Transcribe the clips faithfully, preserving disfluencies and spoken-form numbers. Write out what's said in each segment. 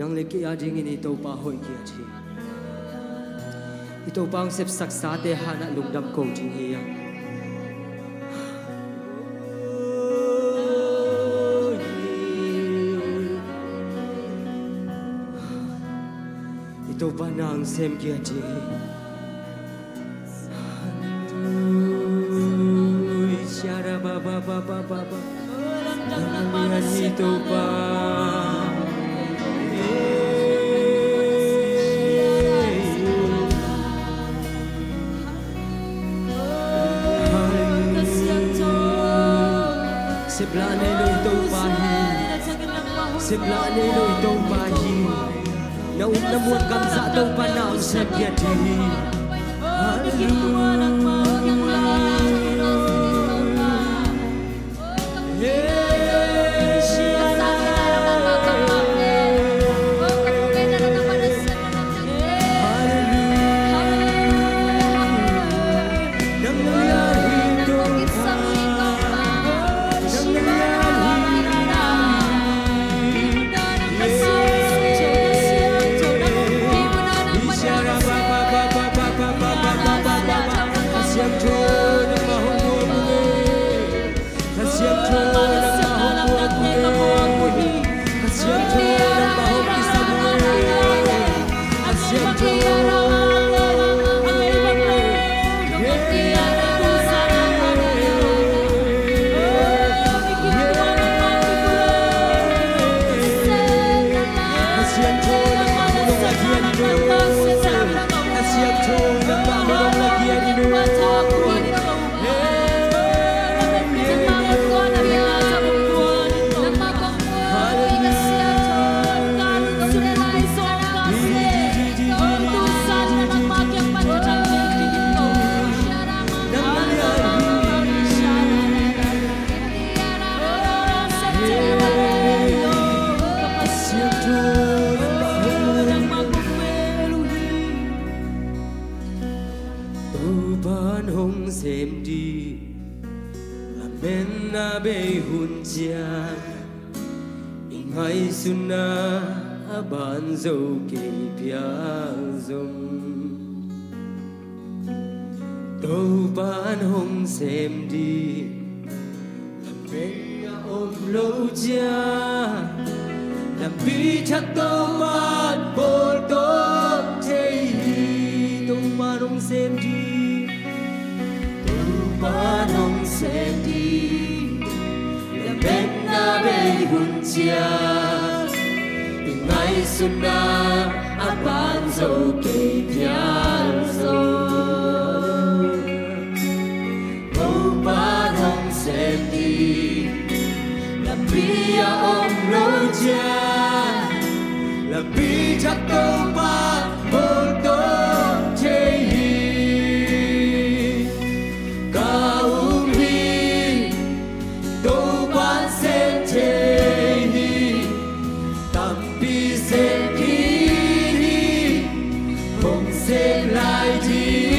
Nang le kei a dingin i Topa hoih kiat hi. I Topa hong sepsaksate hanah lungdam ko ding hi a. I Topa nang sem kiat hi. Seplah nei lo i Topa hi. Seplah nei lo i Topa hi. Na up na muan kamsang Topa na hong sem kiat hi. Halleluia. Topa'n hong sem ding, lamen a bei hun ciang, i ngaihsutna a ban zo kei phial zong. Topa'n hong sem ding, lamen a om lo ciang, lampi thak Topa'n bawl tawn thei hi. Topa'n hong sem ding, Topa'n hong sem ding, lamen a bei hun ciang, i ngaihsutna a ban zo kei phial zong. Topa'n hong sem ding, lampi a om lo ciang, lampi thak Topa'n bawl tawn thei hi. Ka um hi, Topa'n sem thei hi. Tampi sem khin hi, hong sem lai ding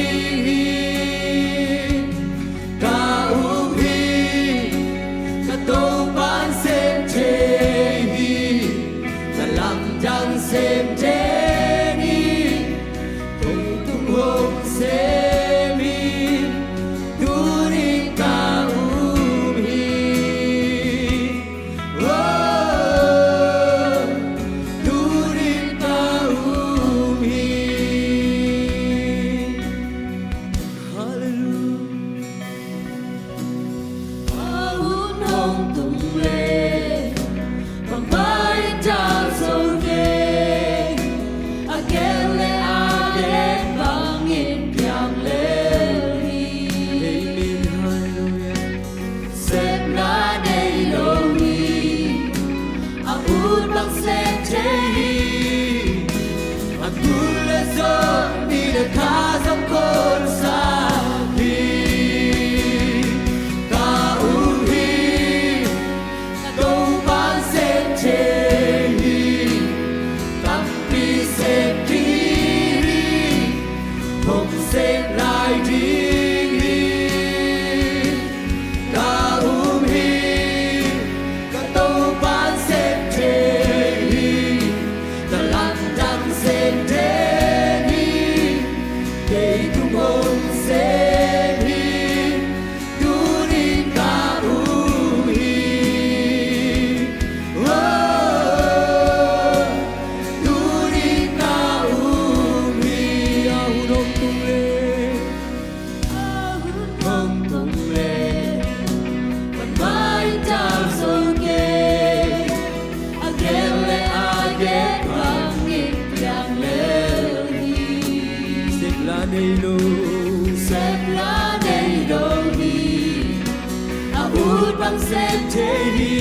Sem thei hi.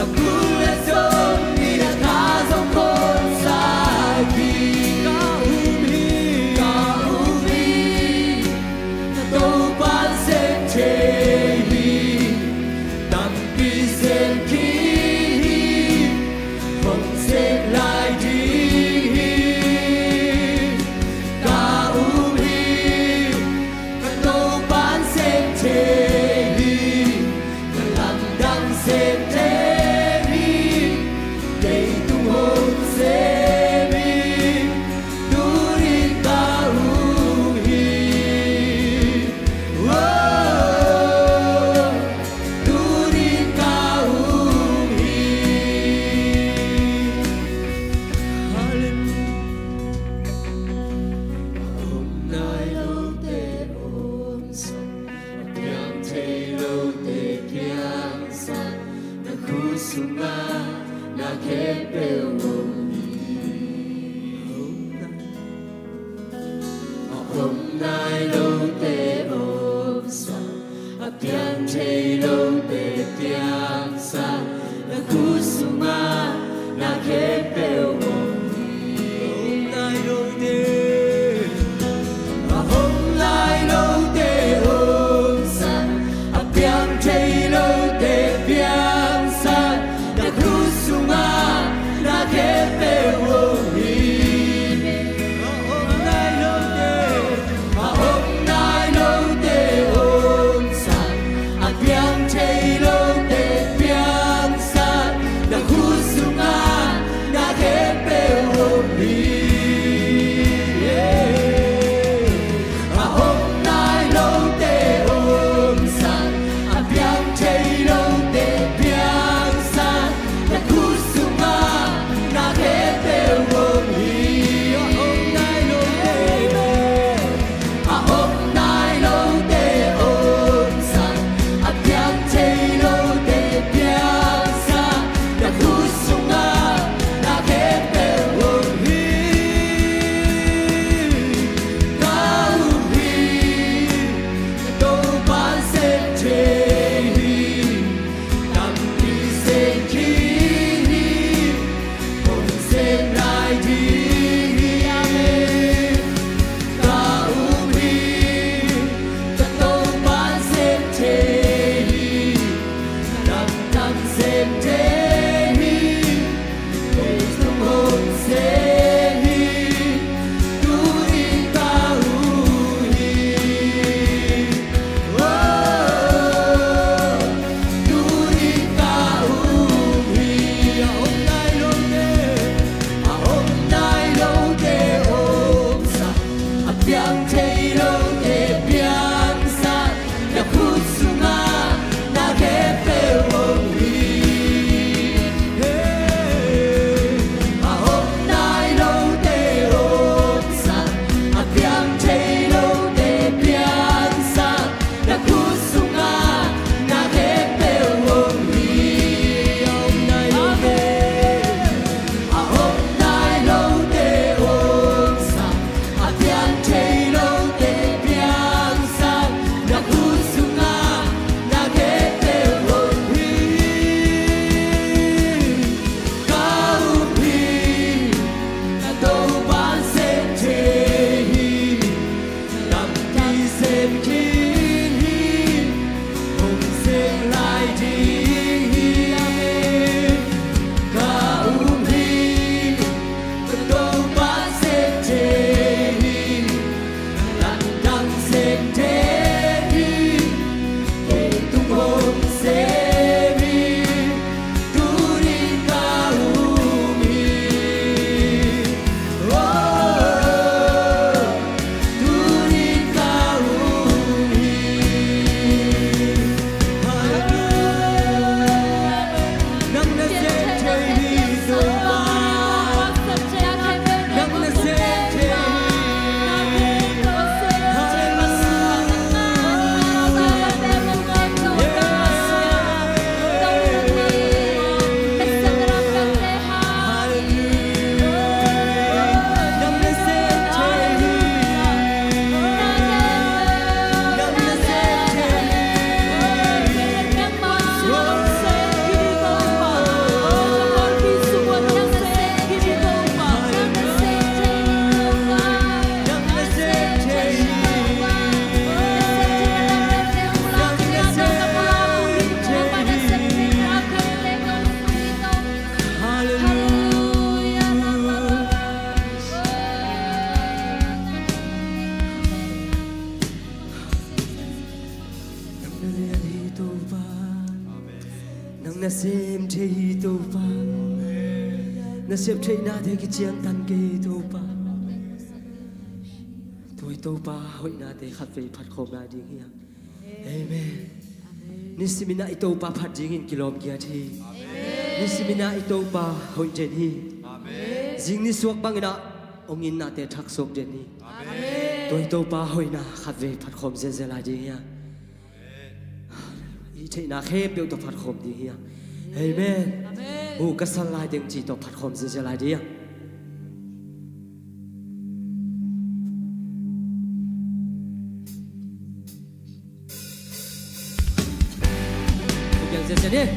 A kul le zong ni a ka zong kong sa hi. Ka um hi, ka um hi. Ka Topa sem thei hi. Tampi sem khin hi. Kong sem lai ding hi. Ka um hi. Ka Topa sem thei hi. Ka lamdang sem thei hi. Leitung hong sem hi. Tuni ka um hi. Oh, tuni ka um hi. Hallelujah. A om nai lote om sa, a piang thei lote piang sa, na khut sungah na khempeuh om hi. A om nai lote om sa, a piang thei lote piang sa, na khut sungah na khempeuh om hi. A om nai lote, a om nai lote om sa, a piang thei lote piang sa, na khut sungah na khempeuh om hi. A om nai lote, a om nai lote om sa, a piang thei lote piang sa, na khut sungah na khempeuh om hi. A om nai lote om sa, a piang thei lote piang sa, na khut sungah na khempeuh om hi. A om nai lote, a om nai lote om sa, a piang thei lote piang sa, na khut sungah na khempeuh om hi. Ka um hi. Ka Topa sem thei hi. Tampi sem khin hi. Kong sem lai ding hi. Amen. Ka um hi. Ka Topa sem thei hi. Ka lamdang sem thei hi. Leitung hong sem hi. Tuni ka um hi. Oh, tuni ka um hi. A om nai lote, a om nai lote om sa, a piang thei lote piang sa, na khut sungah na khempeuh om hi. Hey, a om nai lote om sa, a piang thei lote piang sa, na khut sungah na khempeuh om hi. A om nai lote, a om nai lote om sa, a piang thei lote piang sa, na khut sungah na khempeuh om hi. Ka um hi. Ka Topa sem thei hi. Tampi sem khin hi. Kong sem lai ding hi. Amen. Ka um hi. Ka Topa sem thei hi. Lamdang sem thei hi. Leitung hong sem hi. Tuni ka um hi. Oh, tuni ka um hi. Hallelujah. Nang na sem thei hi, Topa. Nang na sem thei hi. Hallelujah. Nasem thei hi Topa. Nasem theihnate kiciangtan kei hi Topa. Tua hi Topa hoihnate khatvei phatkhawm lai ding hi hang. Amen. Nisimin ah i Topa phat dingin kilawm giat hi. Nisimin ah i Topa hoih den hi. Zing nisuak bangin ah hong innate thaksuak den hi. Tua hi Topa hoihna khatvei phatkhawm ziazia lai ding hi hang. I theihna khempeuh tawh phatkhawm ding hi hang. Amen. Hu ka sal lai ding ci tawh phatkhawm ziazia lai ding hi hang. Hu kiang ziazia ding.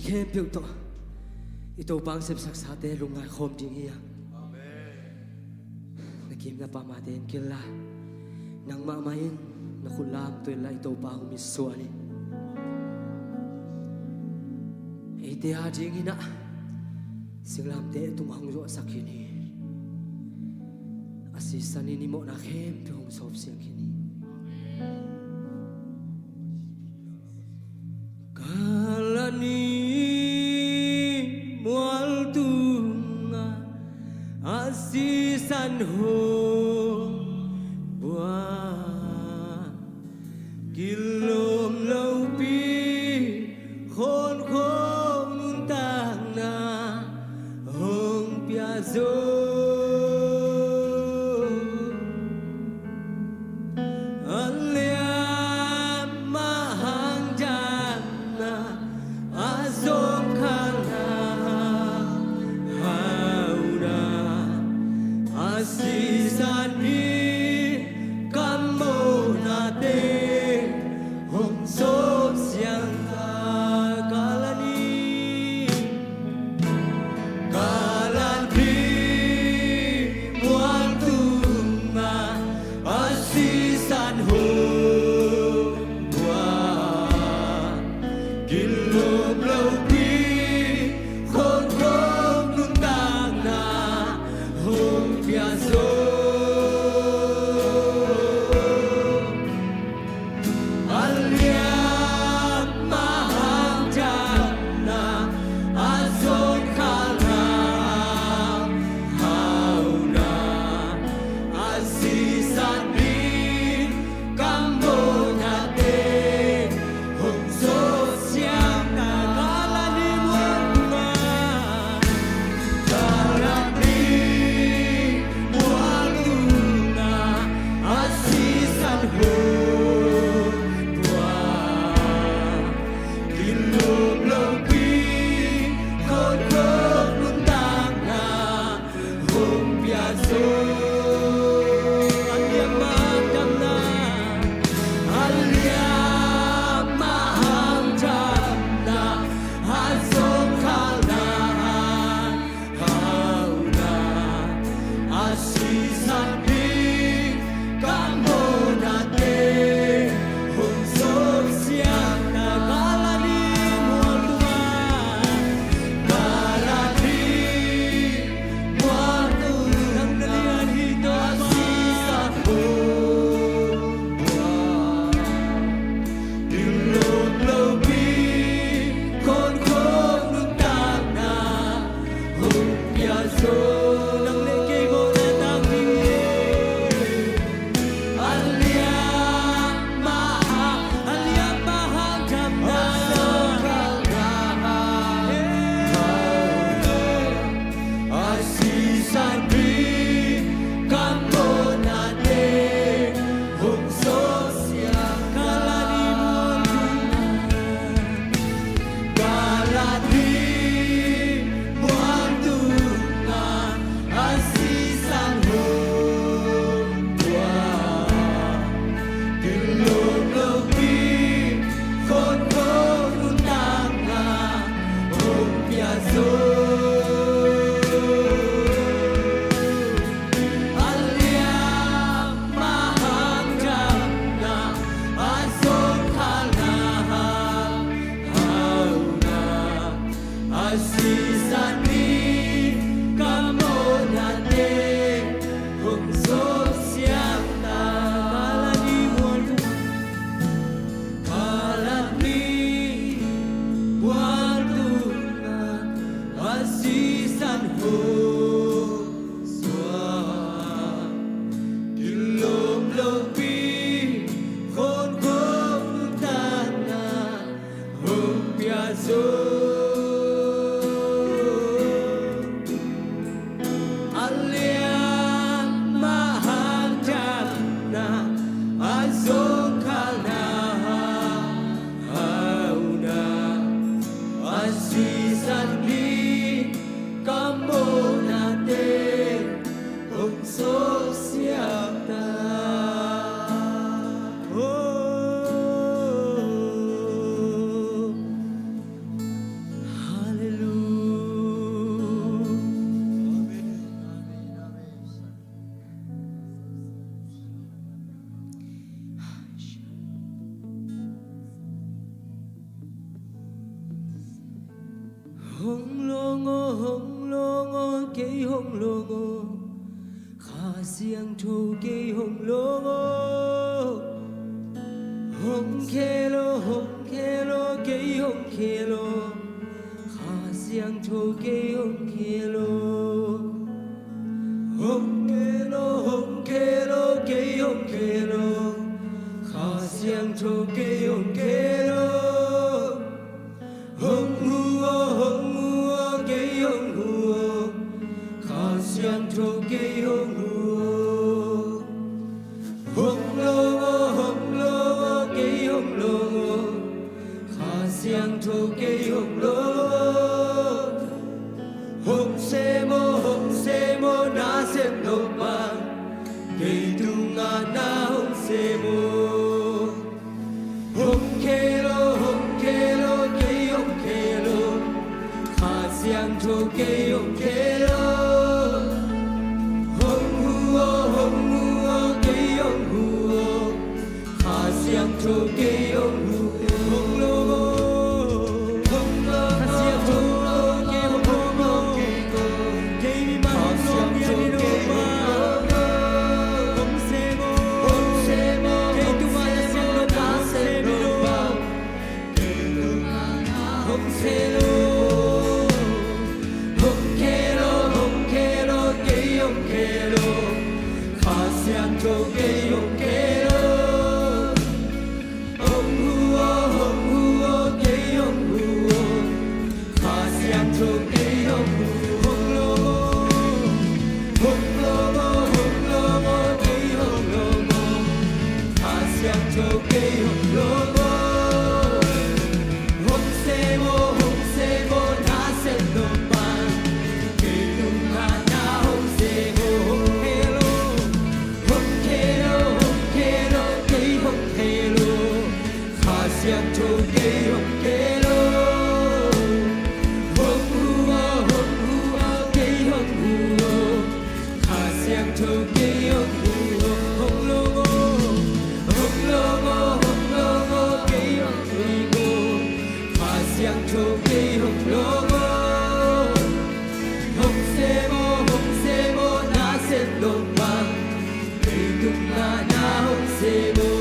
khempeuh tawh i Topa hong sepsaksate lungngai khawm ding hi a. Na kim na pamate in kila, nangmah mah in na khut lamto inla i Topa hong mitsuan in. Eite a dingin ah singlamteh tung hong zawhsak khin hi. A sisan in i mawhna khempeuh hong sawpsiang khin hi. Kalani mual tungah a sisan hong buak, kilawm lopi khawnkhawng nuntakna hong pia zo. A liam a hangdamna, a zawngkhalna, hauna, a sisan in ka mawhnate hong sawpsiang ta. Kalani, Kalani mual tungah a sisan hong buak, kilawm lopi khawnkhawng nuntakna hong pia zo. A liam a hangdamna, a zawngkhalna, hauna, a sisan in ka mawhnate hong sawpsiang ta. Kalani mual tungah, Kalani mual tungah a sisan hong buak, kilawm lopi khawnkhawng nuntakna hong pia zo. A liam a hangdamna, a liam a hangdamna, a zawngkhalna, hauna, a sisan in ka mawhnate hong sawpsiang ta. Kalani mual tungah, Kalani mual tungah a sisan hong buak, kilawm lopi khawnkhawng nuntakna hong pia zo. Nang le kei mawhna tang ding hi. A liam a hang, a liam a hangdamna, a sisan in ka mawhnate hong sawpsiang. Kalani mual tungah, Kalani mual tungah a sisan hong buak, kilawm lopi khawnkhawng nuntakna hong pia zo. A liam a hangdamna, a zawngkhalna, hauna, a sisan in ka mawhnate hong sawpsiang ta. Kalani mual tungah, Kalani mual tungah a sisan hong buak, kilawm lopi khawnkhawng nuntakna hong pia zo. A liam a hangdamna, a zawngkhalna, hauna, a sisan in ka mawhna kei hong lawng aw. Kha Siangtho kei hong lawng aw. Hong khel aw, hong khel aw, kei hong khel aw. Kha Siangtho kei hong khel aw. Hong khel aw, hong khel aw, kei hong khel aw. Kha Siangtho kei hong khel aw. Hong hu aw, hong hu aw, kei hong hu aw. Kha Siangtho kei hong hu aw. Hong lawng aw, hong lawng aw, kei hong lawng aw. Kha Siangtho kei hong lawng aw. Hong sem aw, hong sem aw, na sem Topa. Kei tungah na hong sem aw. Hong khel aw, hong khel aw, kei hong khel aw. Kha Siangtho kei hong khel aw. Hong hu aw, hong hu aw, kei hong hu aw. Kha Siangtho kei hong hu, hong lawng aw. Hong lawng aw, hong lawng aw, kei hong lawng aw. Kei mimal hong lawng pian hi lo pa. Hong sem aw. Hong sem aw, kei tungah na sem lo pa, hong sem hi lo. Hong khel aw. Hong khel aw, hong khel aw, kei hong khel aw. Kha Siangtho kei hong khel aw. Hong hu aw, hong hu aw, kei hong hu aw. Kha Siangtho kei hong hu, hong lawng aw. Hong lawng aw, hong lawng aw, kei hong lawng aw. Kha Siangtho kei hong lawng aw. Hong sem aw, hong sem aw, na sem Topa. Kei tungah na hong sem aw. Hong khel aw. Hong khel aw, hong khel aw, kei hong khel aw. Kha Siangtho kei hong khel aw. Hong hu aw, hong hu aw, kei hong hu aw. Kha Siangtho kei hong hu aw. Hong lawng aw. Hong lawng aw, hong lawng aw, kei hong lawng aw. Kha Siangtho kei hong lawng aw. Hong sem aw, hong sem aw, na sem Topa. Kei tungah na hong sem aw.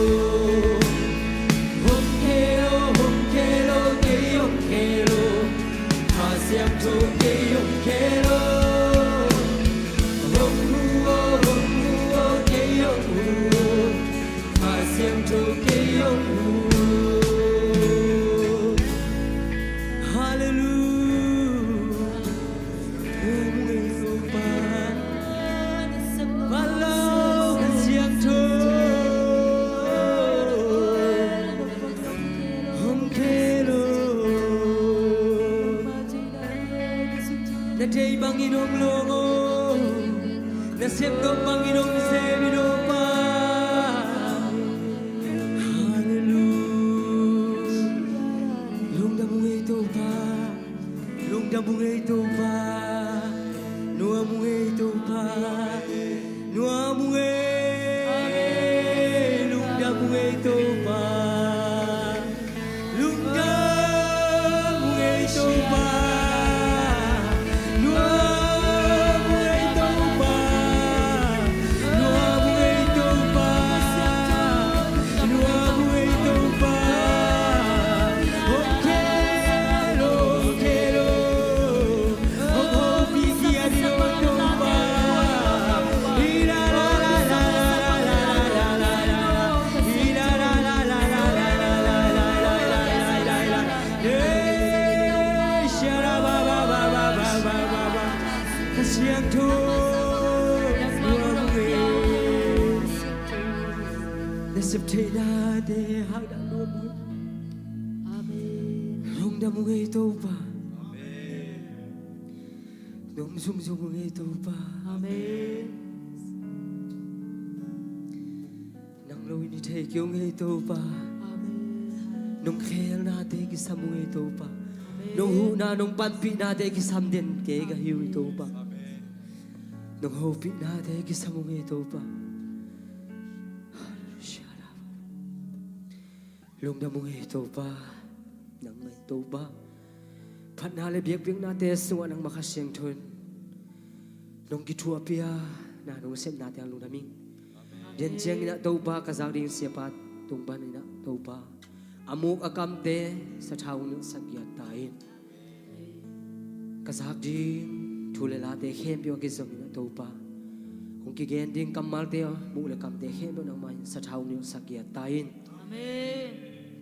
Hong khel aw, hong khel aw, kei hong khel aw. Kha Siangtho kei hong khel aw. Hong hu aw, hong hu aw, kei hong hu aw. Kha Siangtho kei hong hu aw. Halleluia. Hong Siangtho, hong khel aw. Na deih bangin hong lawng aw. Na sem nop bangin hong sem hi lo pa. Halleluia. Lungdam ung ei Topa. Lungdam ung ei Topa. Nuam ung ei Topa. Nuam ung ei. Lungdam ung ei Topa. Lungdam ung ei Topa. Nuam ung ei Topa. Nuam ung ei Topa. Nuam ung ei Topa. Hong khel aw, hong khel aw. Hong hopih pian hi lo Topa. Hi la la la la la. Hi la la la la la. Hey, sha la ba ba ba. Kha Siangtho, nuam ung ei. Na sep theihnate hangin nuam ung ei. Amen. Lungdam ung ei Topa. Amen. Nuam zungzung ung ei Topa. Amen. Nang lo in hi thei kei ung ei Topa. Amen. Nong khelnate kisam ung ei Topa. Amen. Nong huhna, nong panpihnate kisam den kei ka hi uh ei Topa. Amen. Nong hopihnate kisam ung ei Topa. Hallelujah. Lungdam ung ei Topa, nangmah in Topa. Phatna le biakpiaknate sungah nangmah Kha Siangtho in Nong kithuahpih a, na nong sepnate hang lungdam ing. Amen. Lian ciangin ah Topa ka zak ding siapa tung panin ah Topa, a muk a kamte sathau nilh sak giat ta in. Ka zak ding thu le late khempeuh a kizom in ah Topa, hong kigen ding kammalte, a muk le kamte khempeuh nangmah in sathau nilh sak giat ta in. Amen.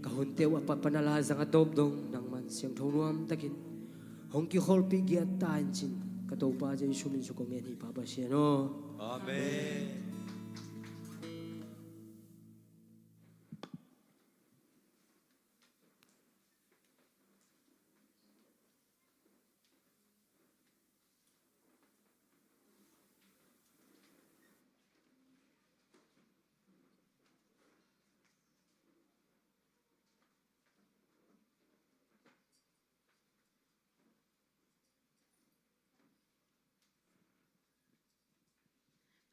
Ka hunte uh a pat pan a lai zang a tawp dong nangman siangtho nuam takin hong kikholhpih giat ta in cin ka Topa Jesu min sung kong ngen hi, Pa Pasian aw. Amen.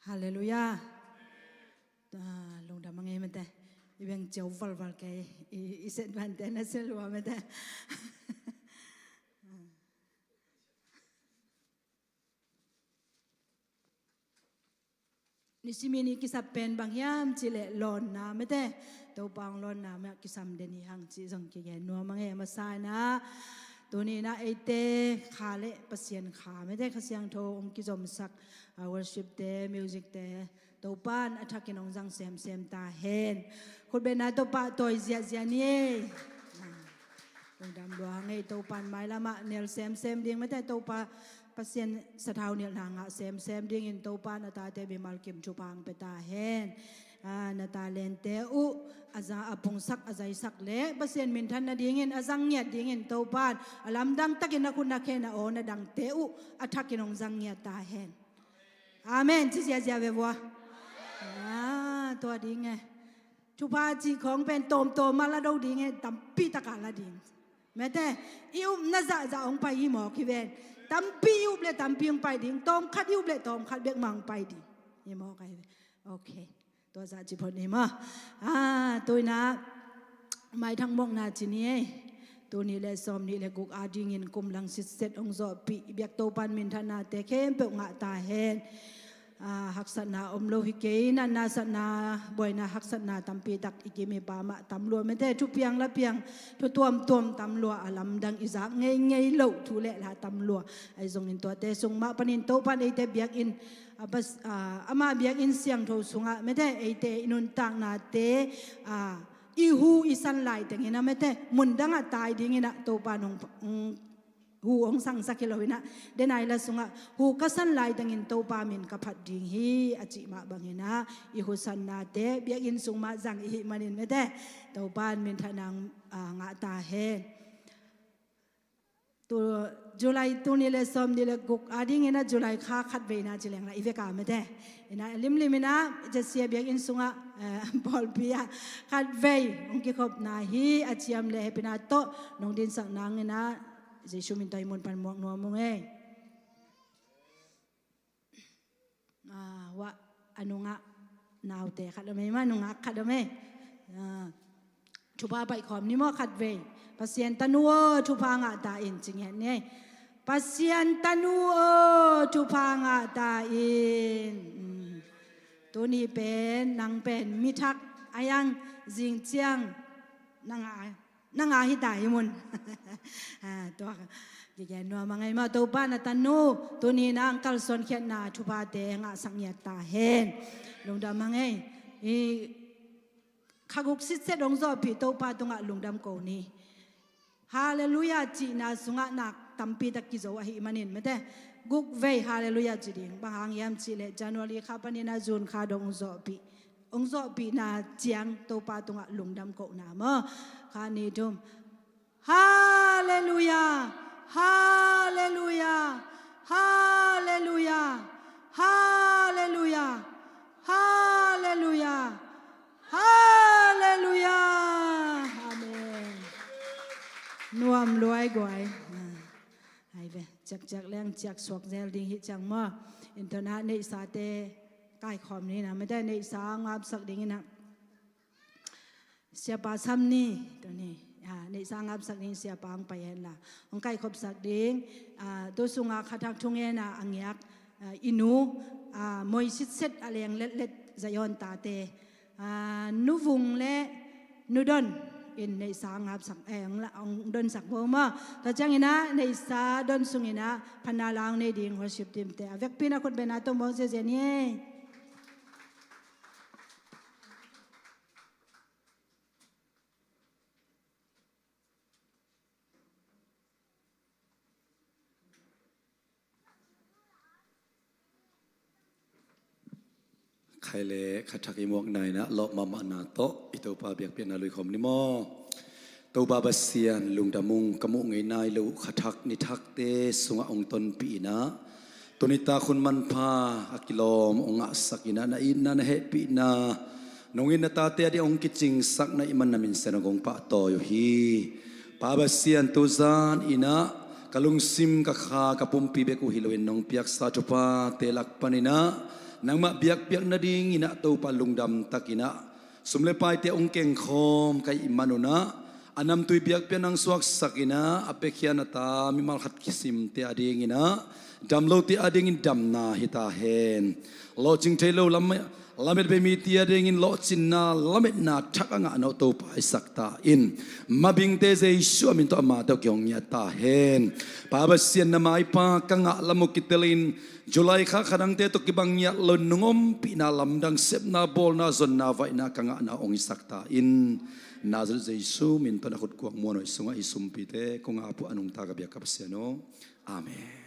Halleluiah. Ah, lungdam a ngei mate. I beng ciau valval kei. I, i set vante na se lua mate. Nisimin i kisap pen bang hiam cih leh lawnna mate. Topa hong lawnna mah kisam den hi hang cih zong kigen nuam a ngei. A masa in ah tuni in ah eite kha le Pasian kha mate, Kha Siangtho hong kizomsak, ah, worship te, music te, Topa in a thakin hong zang semsem ta hen. Khutbetna Topa tawi ziahziah ni ei. Ah, lungdam lua a ngei. Topa in mailam ah nel semsem ding mate, Topa Pasian sathau nilhna ngah semsem dingin Topa in a tate mimal kim thupha hong pia ta hen. Ah, na talente uh a za, a pungsak, a zaisak le Pasian minthan nadingin a zang ngiat dingin Topa in a lamdang takin na khut na khe na aw na dangte uh a thakin hong zang ngiat ta hen. Amen. Ci ziahziah ve vua. Ah, tua ding e. Thupha cih khawng pen tawmtawm a la do ding e, tampi tak a la ding. Mate, i upna zahzah hong pai hi mawk hi ven. Tampi i up le tampi hong pai ding, tawmkhat i up le tawmkhat bek mah hong pai ding. Hi mawk ahi ve. Ok. Tua zah ci phot ni maw. Ah, tu in ah maithang mawkna ci ni ei. Tul nih le sawmnih le guk adingin kum lang sitset hong zawhpih biak Topa in minthanna te khempeuh ngah ta hen. Ah, haksatna om lo hi kei, natna satna, buaina haksatna tampi tak i kim i pam ah tam lua mate, thupiang lapiang, thu tuamtuam tam lua, a lamdang i zak ngeingei loh thu le la tam lua. Ahi zongin tuate sung mah panin Topa in eite biakinn, ah, bas, ah, ama biakinn siangtho sungah mate, eite i nuntaknate, ah, i hu i san laitengin ah mate, mundang ah tai dingin ah Topa in hong, hong hu hong sangsak hi lo in ah, denai la sungah hu ka san laitengin Topa min ka phat ding hi a cih mah bangin ah, i husannate biakinn sung mah zang i hih manin mate, Topa in minthanna, ah, ngah ta hen. Tu, July tul nih le sawmnih le guk adingin ah July kha khatveina ci leng la i vek a mate. In ah limlim in ah Jessie biakinn sungah, eh, pawlpi ah khatvei hong kikhopna hi a ciam le hehpihna tawh nong dinsak nangin ah Jesu min tawh i mun pan muak nuam ung ei. Ah, wah, a nungak naute khat om ei maw, nungak khat om ei. Ah, thupha paih khawm ni maw khatvei. Pasian tanu aw, thupha ngah ta in ci ngiat ni ei. Pasian tanu aw, thupha ngah ta in. Mm. Tuni pen, nang pen, mi thak a yang zing ciang, nang a, nang a hi ta hi mun. Ah, tua, kigen nuam a ngei maw, Topa in a tanu, tuni in ah hong kalsuan khiatna thuphate ngahsak ngiat ta hen. Lungdam a ngei. I, kha guk sitset hong zawhpih Topa tungah lungdam ko ni. Halleluiah cihna sungah nak tampi tak kizo ahih manin mate, guk vei Halleluiah ci ding. Bang hang hiam cih leh January kha panin ah June kha dong hong zawhpih, hong zawhpihna ciang Topa tungah lungdam kohna maw. Kha, nih, thum. Halleluiah, Halleluiah, Halleluiah, Halleluiah, Halleluiah, Halleluiah. Amen. Nuam luai guai. Ah, hai ve, ciakciak leng ciak suak zel ding hi ciang maw. Internet neihsate kaikhawm ni in ah mate, neihsa ngapsak ding in ah. Siapa Sam ni, tuni, ah, neihsa ngapsak ding siapa hong pai hen la. Hong kaikhopsak ding, ah, tu sungah khathak thungena a ngiak, ah, i nu, ah, moi sitset a leng letlet Zion tate, ah, Nu Vung le Nu Don in neihsa hong hapsak, eh, hong la, hong donsak bo maw. Tua ciangin ah neihsa don sungin ah phatna la hong nei ding worship team te a vekpi in a khut bengna tawh hong ziazia ni ei. Khai le kha thak i muakna in ah lawp mahmahna tawh i Topa biakpiakna lui khawm ni maw. Topa Pasian lungdam ung, ka muh ngei nai lo uh kha thak ni thakte sungah hong tonpih in ah, tuni tak hun manpha a kilawm hong ngahsak in ah, na itna na hehpihna, nong in na tate a ding hong kicingsak na hih man na min siangtho kong pahtawi uh hi. Pa Pasian, tuzan in ah ka lungsim, ka kha, ka pumpi bek uh hi loin nong piaksa thuphate lak panin ah nangmah biakpiak nadingin ah Topa lungdam takin ah sum le paite hong kengkhawm ka hih manun ah, a namtui biakpiakna hong suaksak in ah, a piakhia na ta mimal khat kisimte a dingin ah, dam lote a dingin damna hi ta hen. Lawhcing thei lo lam, lamet bei mite a dingin lawhcinna, lametna thak a ngahna uh Topa hong hisak ta in. Mabingte Jesu a min tawh amate uh kihong ngiat ta hen. Pa Pasian, na maipa ka ngah lam uh kitelin July kha kha dangte tawh kibang ngiat lo, nong ompihna lamdang, sepna, bawlna, zonna, vaihna ka ngahna hong hisak ta in. Nazareth Jesu min tawh na khut kuak muanhuai sungah hih sumpite kong ap uh a nungta ka biak ka Pasian aw. Amen.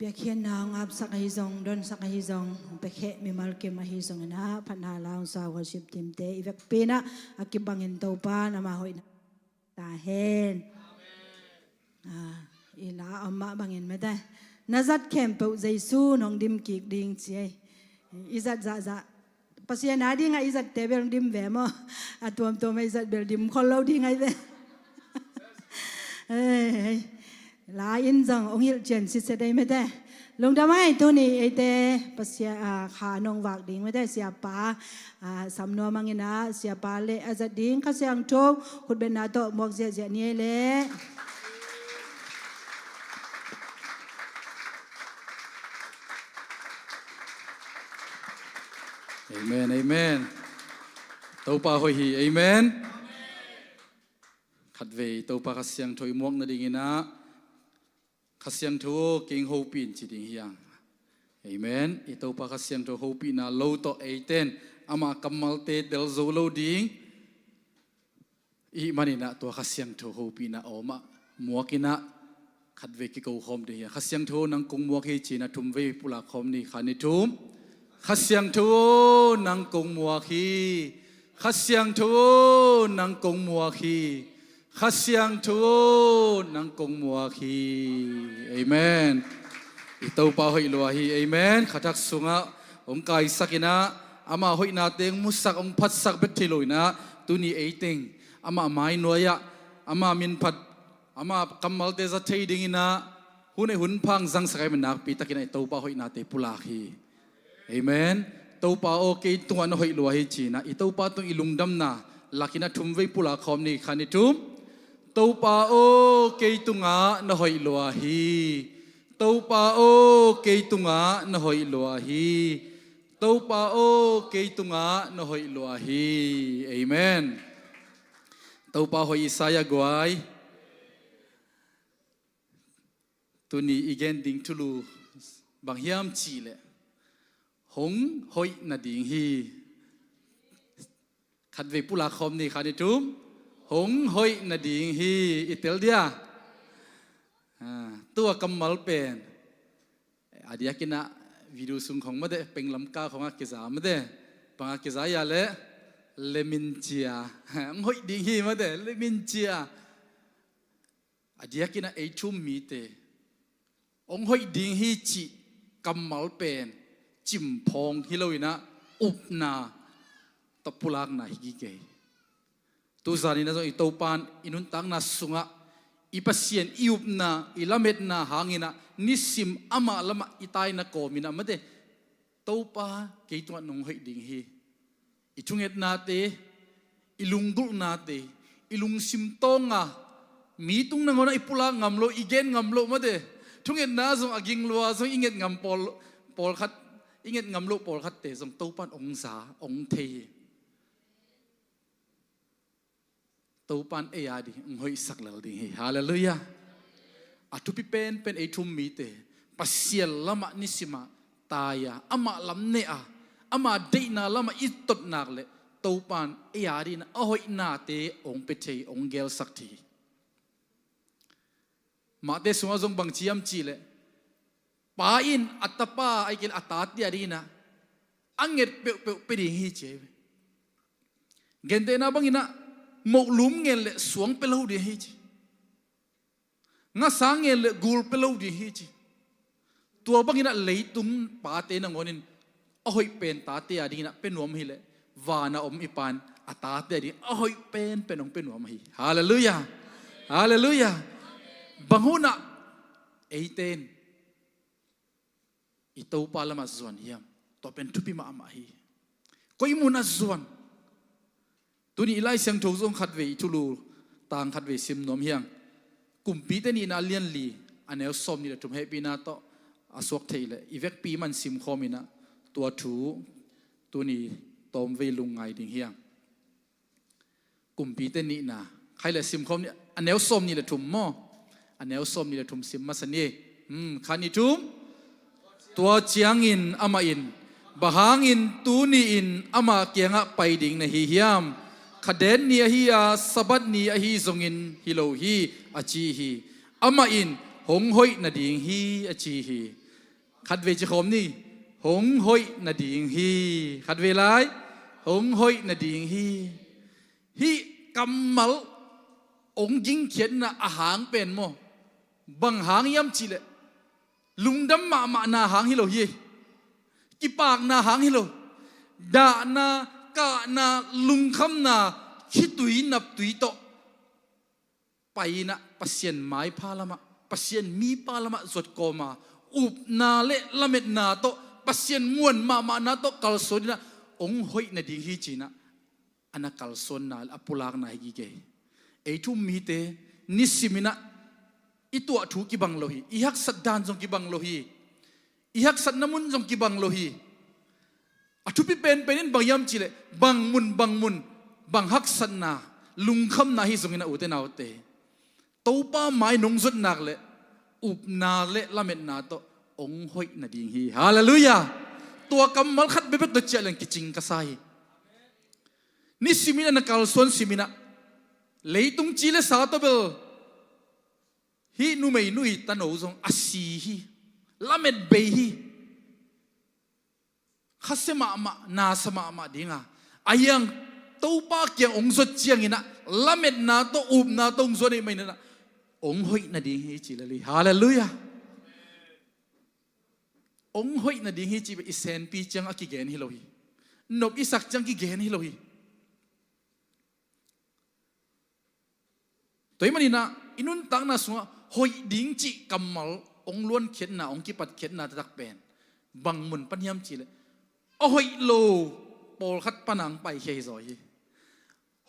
Biakhiatna hong apsak ahi zong, donsak ahi zong, hong piakhia mimal kim ahi zongin ah, phatna la hong sa worship team te i vekpi in ah, a kibangin Topa in amah hoihna ta hen. Ah, i la om mah bangin mate. Na zat khempeuh Jesu in hong dim kik ding ci ei. I zat zahzah Pasian a dingah i zatte bel dim ve maw? A tuamtuam a i zat bel dim khol lo ding ai ve. Ei, la in zong hong hilh cian sitset ei mate. Lungdam ai, tuni eite Pasian, ah, kha nong vak ding mate, siapa, ah, Sam Nuam Mang in ah, siapa le a zat ding Kha Siangtho khutbetna tawh muak ziahziah ni ei le. Amen, amen. Topa hoih hi, amen. Khatvei Topa Kha Siangtho i muak nadingin ah, Kha Siangtho aw, kei hong hopih in ci ding hi hang. Amen. I Topa Kha Siangtho hopihna lo tawh eite in ama kammalte del zo lo ding i hih manin ah, tua Kha Siangtho hopihna awm ah muak in ah, khatvei kiko khawm ding hi a. Kha Siangtho nang kong muak hi ci in ah, thumvei pulak khawm ni, khat, nih, thum. Kha Siangtho aw, nang kong muak hi. Kha Siangtho aw, nang kong muak hi. Kha Siangtho aw, nang kong muak hi. Amen. I Topa hoih lua hi. Amen. Kha thak sungah hong kaisak in ah, ama hoihnate hong musak, hong phatsak bek thei lo in ah, tuni ei teng ama mainuai ah, ama minphat, ama kammalte za thei dingin ah, hun ei hun pha hong zangsak ahih manin nakpi takin ah i Topa hoihnate pulak hi. Amen. Topa aw, kei tungah na hoih lua hi ci in ah, i Topa tung i lungdamna lak in ah, thumvei pulak khawm ni, khat, nih, thum. Topa aw, kei tungah na hoih lua hi. Topa aw, kei tungah na hoih lua hi. Topa aw, kei tungah na hoih lua hi. Amen. Topa hoih i sa hi a guai. Tuni i gen ding thulu bang hiam cih leh, hong hoih nading hi. Khatvei pulak khawm ni, khat, nih, thum. Hong hoih nading hi. I tel dia? Ah, tua kammal pen, a diakin ah video sung khong mate, penglam ka khong a kiza mate, bang a kiza ia le, lemin cia. Hong hoih ding hi mate, lemin cia. A diakin ah ei thu-um mite hong hoih ding hi cih kammal pen cimphawng hi lo in ah, upna tawh pulakna hi gige hi. Tuzan in ah zong i Topa in i nuntakna sungah i Pasian i upna, i lametna hangin ah nisim amah lamah i taina kawmin ah mate, Topa, kei tungah nong hoih ding hi. I thungetnate, i lunggulhnate, i lungsim tawnga, mi tung nangawn ah i pulak ngam lo, i gen ngam lo mate. Thungetna zong a ging lua zong i nget ngam pawl, pawlkhat, i nget ngam lo pawlkhatte zong Topa in hong za, hong thei hi. Topa in ei a ding hong hoihsak lel ding hi. Halleluiah. A thupi penpen ei thu-um mite Pasian lamah nisimah tai-a, amah lam ne-a, ama deihna lamah i tot nak leh Topa in ei a dingin a hoihnate hong pia thei, hong gelsak thei hi. Mahte sungah zong bang ci hiam cih leh, pa in a tapa, ahih kei leh a tate a dingin ah a nget peuhpeuh pia ding hi ci hi. Gentehna bangin ah mohlum ngen leh suang pia lo ding hi ci. Ngasa ngen leh gul pia lo ding hi ci. Tua bangin ah leitung pate nangawn in a hoih pen tate a dingin ah pia nuam hi leh, van a om i Pa in a tate a dingin a hoih penpen hong pia nuam hi. Halleluiah. Halleluiah. Bang hun ah eite in i Topa lamah zuan hiam? Tua pen thupi mahmah hi. Koi mun ah zuan? Tuni i Lai Siangtho zong khatvei, i thulu tang khatvei sim nuam hi hang. Kumpite Nihna a lian li, a neu sawmnih le thum, hehpihna tawh a suak theih leh i vekpi man sim khawm in ah, tua thu tuni tawmvei lungngai ding hi hang. Kumpite Nihna, khai le sim khawm ni, a neu sawmnih le thum maw? A neu sawmnih le thum sim masa ni. Hmm, khat, nih, thum. Tua ciangin amah in, bang hangin tuni-in ama kiangah pai ding na hi hiam? Kha den ni ahi a, Sabbath ni ahi zongin hi lo hi, a ci hi. Amah in, hong hoih nading hi, a ci hi. Khatvei ci khawm ni. Hong hoih nading hi. Khatvei lai. Hong hoih nading hi. Hih kammal hong gingkhiatna a hang pen maw, bang hang hiam cihleh, lungdam mahmahna hang hi lo hi. Kipakna hang hi lo. Dahna, kahna, lungkhamna, khitui naptui tawh pai-in ah Pasian maipha lamah, Pasian mipa lamah zot kawma, upna le lametna tawh, Pasian muan mahmahna tawh kalsuan-in ah hong hoih nading hi ci-in ah a na kalsuanna, a pulakna hi gige hi. Ei thu-um mite nisimin ah i tuah thu kibang lo hi. I haksat dan zong kibang lo hi. I haksatna mun zong kibang lo hi. A thupi penpen in bang hiam cihleh, bang mun, bang mun, bang haksatna, lungkhamna hi zongin ah, ute naute, Topa mai nong zot nak leh upna le lametna tawh hong hoih nading hi. Halleluiah. Tua kammal khat bekbek tawh ciah leng kicing ka sa hi. Nisimin ah na kalsuan simin ah, leitung ci le sa tawh bel hih numeinu i tano zong a si hi. Lamet bei hi. Khasia mahmah, nasa mahmah ding a, ahi hang Topa kiang hong zot ciangin ah lametna tawh upna tawh hong zuan ahih manin ah hong hoih nading hi ci lel hi. Halleluiah. Hong hoih nading hi cih bel i senpi ciang a kigen hi lo hi. Nop i sak ciang kigen hi lo hi. Tua ahih manin ah i nuntakna sungah hoih ding cih kammal hong luankhiatna, hong kipatkhiatna taktak pen bang mun pan hiam cihleh, a hoih lo pawlkhat pan ah hong paikhia hi zaw hi.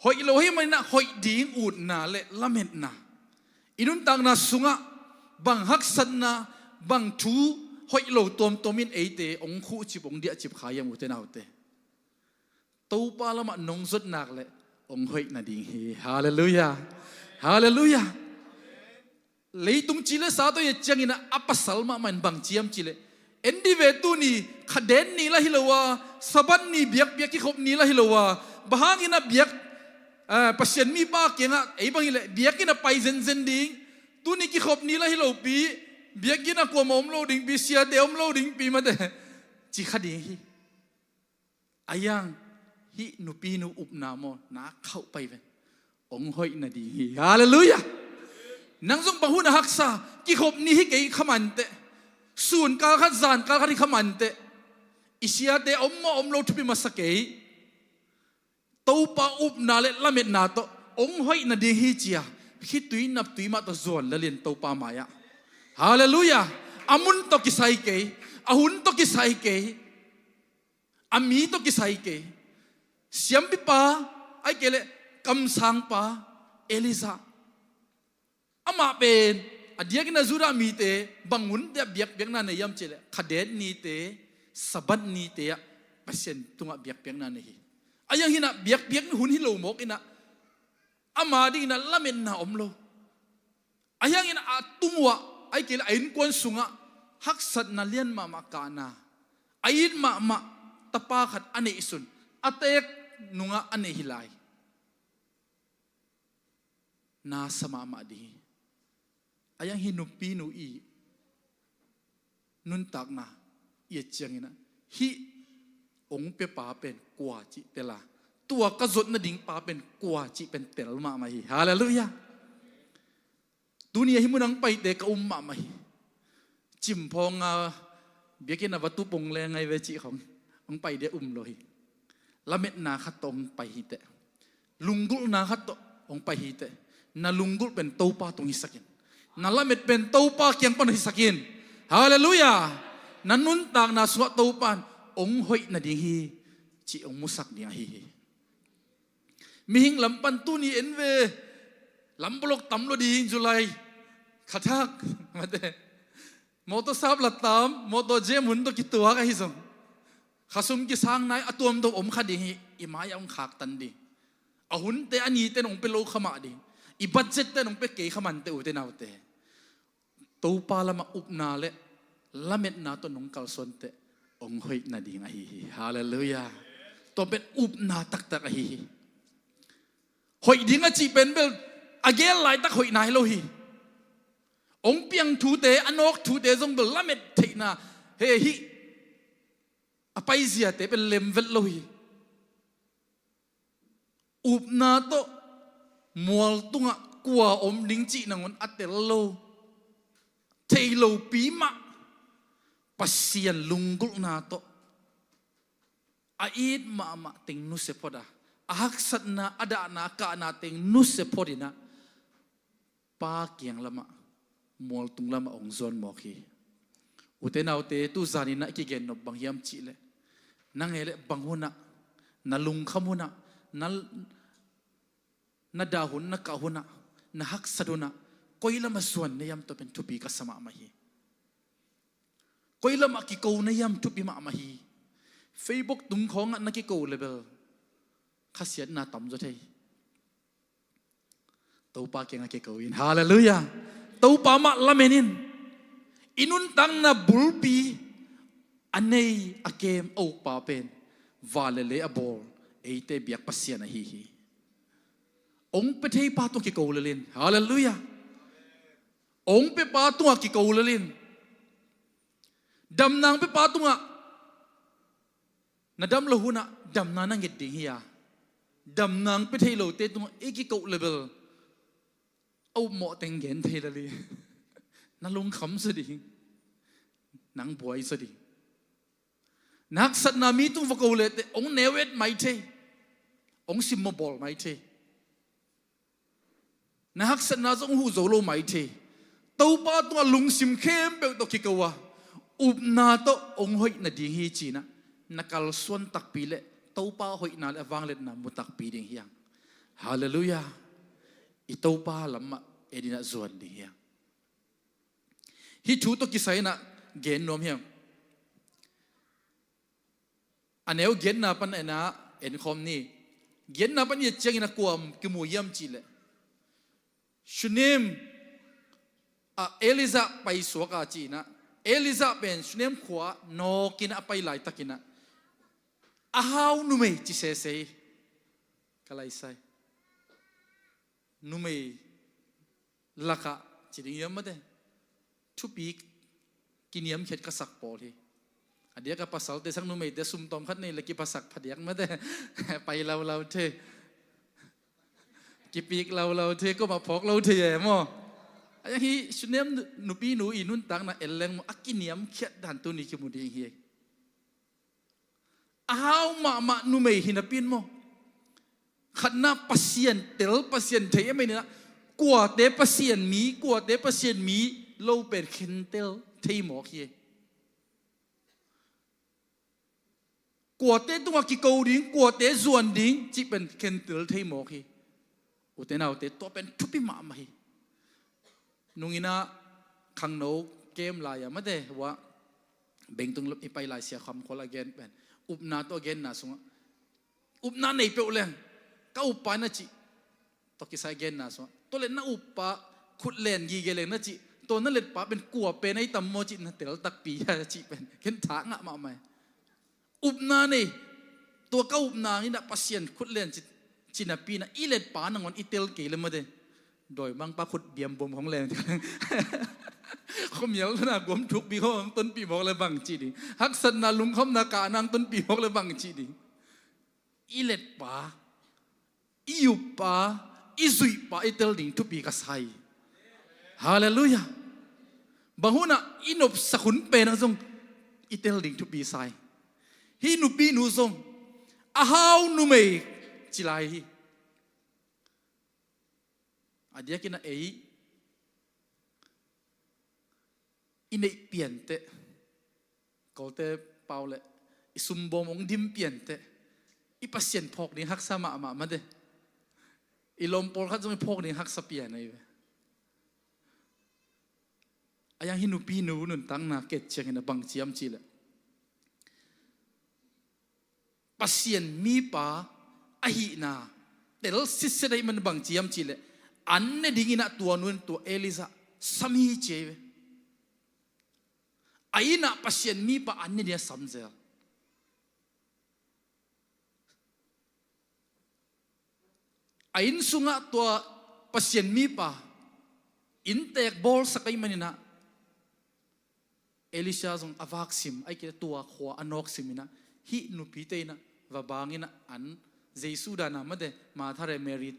Hoih lo ahih manin ah hoih ding utna le lametna, i nuntakna sungah bang haksatna, bang thu hoih lo tuamtuam in eite hong khuhcip, hong diahcip kha hiam, ute naute? Topa lamah nong zot nak leh hong hoih nading hi. Halleluiah. Halleluiah. Leitung ci le sa tawh i et ciangin ah a pasal mahmah in bang ci hiam cihleh, en dih ve, tuni khaden ni lah hi lo a, Sabbath ni biakpiak kikhop ni lah hi lo a, bang hangin ah biak, eh, Pasian mipa kiangah ei bang hileh biakinn ah pai zenzen ding, tuni kikhop ni lah hi lopi, biakinn ah kuamah om lo dingpi, siate om lo dingpi mate, ci kha ding hi. Ahi hang hih nupinu upna maw, na khauh pai ven. Hong hoih nading hi. Halleluiah. Nang zong bang hun a haksa, kikhop ni hi kei kha manteh, sun kal khat, zan kal khat hi kha manteh, i siate om maw om lo thupi masa kei. Topa upna le lametna tawh hong hoih nading hi ci-a khitui naptui mah tawh zuan lel in Topa mai-ah. Halleluiah. A mun tawh kisai kei, a hun tawh kisai kei, a mi tawh kisai kei. Siampipa, ahih kei leh kamsangpa Elijah, amah pen a diakin a Judah mite bang hunte ah biakpiakna nei hiam cihleh, khaden nite, Sabbath nite ah Pasian tungah biakpiakna nei hi. Ahi hangin ah biakpiak hun hi lo mawk in ah, ama dingin ah lametna om lo. Ahi hangin a tung uh ah, ahih kei leh a innkuan sungah haksatna lian mahmah kahna, a it mahmah tapa khat a neihsun, a teek nungah a neih hi lai. Nasa mahmah ding hi. Ahi hang hih nupinu i nuntakna i et ciangin ah, hih hong piapa pen kua cih tel a, tua ka zot nading pa pen kua cih pen tel mahmah hi. Halleluiah. Tuni a hih mun ah hong paite ka um mahmah hi. Cimphawng a biakinn a va tup hong leng ngai ve cih khawng hong pai dia um lo hi. Lametna khat tawh hong pai hi teh. Lunggulhna khat tawh hong pai hi teh. Na lunggulh pen Topa tung hisak in. Na lamet pen Topa kiang pan hisak in. Halleluiah. Na nuntakna sungah Topa in hong hoih nading hi cih hong musak ding ahi hi. Mihing lam pan tuni en ve. Lam bolok tam lo ding July. Khathak mate. Motor sap la tam, motor jam hun tawh kituak ahi zong, khasum kisang nai a tuamtuam om kha ding hi. I mai-ah hong khaktan ding. A hunte a nite in hong pia lo kha mah ding. I budget te in hong pia kei kha manteh, ute naute. Topa lamah upna le lametna tawh nong kalsuan teh hong hoih nading ahi hi. Halleluiah. Tua pen upna taktak ahi hi. Hoih ding a cih pen bel a gel laitak hoih nai lo hi. Hong piang thute, a nawk thute zong bel lamet theihna, Hei, hih a paiziate pen lem vet lo hi. Upna tawh mual tungah kua om ding cih nangawn a tel lo, thei lopi mah, Pasian lunggulhna tawh a it mahmah teng nusia phot a, a haksatna, a dahna, a kahna teng nusia phot in ah, Pa kiang lamah, mualtung lamah hong zuan mawk hi. Ute naute, tu zanin ah i kigen nop bang hiam cih leh, nang e leh bang hun ah, na lungkham hun ah, na, na dah hun, na kah hun ah, na haksat hun ah, koi lamah zuan na hiam, tua pen thupi ka sa mahmah hi. Koi lamah kiko na hiam, thupi mahmah hi. Facebook tung khawngah na kiko leh bel khasiatna tamzaw thei. Topa kiangah kiko in. Halleluiah. Topa mah lamen in. I nuntakna bulpi, a nei, a kem, a ukpa pen van le lei a bawl, eite biak Pasian ahi hi. Hong pia theipa tungah kiko lel in. Halleluiah. Hong piapa tungah kiko lel in. Damna hong piapa tungah, na dam loh hun ah damna na nget ding hi a, damna hong pia thei lote tungah i kiko leh bel, a upmawh teng gen thei lel hi. Na lungkham zaw ding, nang buai zaw ding. Na haksatna mi tung va ko leh teh hong neu et mai thei, hong simmawh bawl mai thei. Na haksatna zong huh zo lo mai thei. Topa tungah lungsim khempeuh tawh kiko a, upna tawh hong hoih nading hi ci-in ah, na kalsuan takpi leh Topa hoihna le a vangliatna mu takpi ding hi hang. Halleluiah. I Topa lamah en in ah zuan ding hi hang. Hih thu tawh kisai in ah gen nuam hi hang. A neu giatna pan en a, en khawm ni. Giatna pan i et ciangin a kua kimu hiam cih leh, Shunem ah Elijah paisuak a ci-in ah, Elijah pen Shunem khua-ah nawk in ah a pai laitakin ah, a hau numei ci sese hi. Ka laisai, numei lakah ci ding hiam mate, thupi kiniamkhiat ka sak pawl hi. A diak a pasalte sang numeite sum tawm khat nei leh kiphasak phadiak mate. Pai laulau thei, kipik laulau thei, kuamah phawk lo thei e maw. A hi Shunem nupinu i nuntakna en leng maw, a kiniamkhiat dan tuni kimu ding hi. A hau mahmah numei hi napi-in maw, khatna Pasian tel, Pasian thei a, mei ni-in ah kuate Pasian mi, kuate Pasian mi lo pen khentel thei mawk hi. Kuate tungah kiko ding, kuate zuan ding cih pen khentel thei mawk hi. Ute naute, tua pen thupi mahmah hi. Nung in ah khangno kem lai-a mate, hua Bengtung i pai lai Sia Kham Khual a gen pen, upna tawh a genna sungah, upna nei peuh leng ka uppa na cih, tua kisai genna sungah, tua leh na uppa khut len gige leng na cih, tua na letpa pen kua pen ahi tam maw cih na tel takpi a cih pen ken tha ngah mahmah hi. Upna nei, tua ka upna in ah Pasian khut len ci, ci napi-in ah i letpa nangawn i tel kei leh mate, dawimangpa khut biam bom hong len, khuamial na guam thukpi hong tonpih mawk leh bang ci ding, haksatna lungkhamna kahna hong tonpih mawk leh bang ci ding. I letpa, i uppa, i zuihpa i tel ding thupi ka sa hi. Halleluiah. Bang hun ah i nopsak hun pen ah zong i tel ding thupi sa hi. Hih nupinu zong a hau numei ci lai hi. A diakin ah ei i neih pian teh, kolte pau leh i sumbawm hong dim pian teh, i Pasian phawk ding haksa mahmah mate. I lawm pawlkhat zong i phawk ding haksa pian ahi ve. A yang hih nupinu nuntakna ka et ciangin a bang ci hiam cih leh, Pasian mipa ahihna tel sitset ahih man bang ci hiam cih leh, an ne dingin ah tua nu in tua Elijah sam hi ci hi ve. A inn ah Pasian mipa an ne dingin a sam zel. A inn sungah tua Pasian mipa inntek bawlsak ahih manin ah, Elisha zong a vak sim, ahih kei leh tua khua a nawk sim inah, hih nupite inah va bang inah an, Jesu dan a mate, Martha le Mary,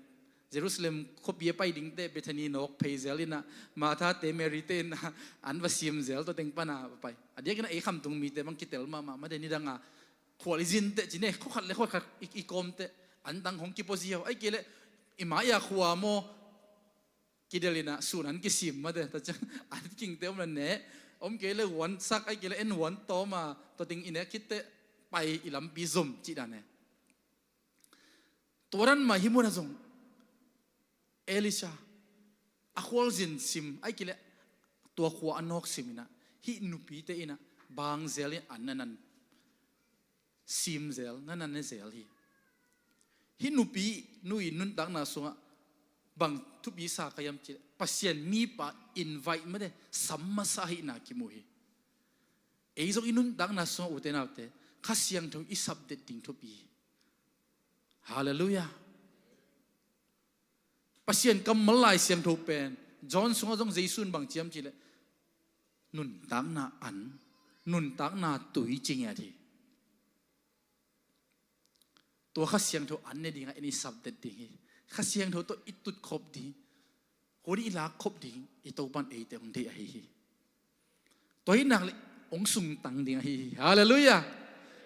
Jerusalem khuapi a pai dingte Bethany nawk phei zel inah, Martha te Mary te inah an va sim zel, tua teng pana va pai. A diak inah ei khamtung mite bang kitel mahmah mate, nidang a khual i zin teh ci ne, khua khat le khua khat i, i kawm teh, an tang hong kipua ziau, ahih kei leh i mai-a khua maw, kidel inah sun an kisim mate, tua ciang an kingte om le neh, om kei leh huan sak, ahih kei leh en huan tawm a, tua teng i nek khit teh pai, i lampi zom cih dan e. Tua dan mah hi munah zong Elisha a khualzin sim, ahih kei leh tua khua a nawk sim inah, hih nupite inah bang zel in an na nan sim zel, na nan ne zel hi. Hih nupi nu i nuntakna sungah bang thupi sa ka hiam cih leh, Pasian mipa invite mate, sam masa ahihna kimu hi. Ei zong i nuntakna sungah ute naute, Kha Siangtho i sapdet ding thupi hi. Halleluiah. Pasian kammal Lai Siangtho pen, John sungah zong Jesu in bang ci hiam cih leh, nuntakna an, nuntakna tui ci ngiat hi. Tua Kha Siangtho an ne dingah en i sapdet ding hi. Kha Siangtho tawh i tutkhop ding, hun i lakkhop ding, i Topan eite hong deih ahi hi. Tua hi nak leh hong sungtang ding ahi hi. Halleluiah.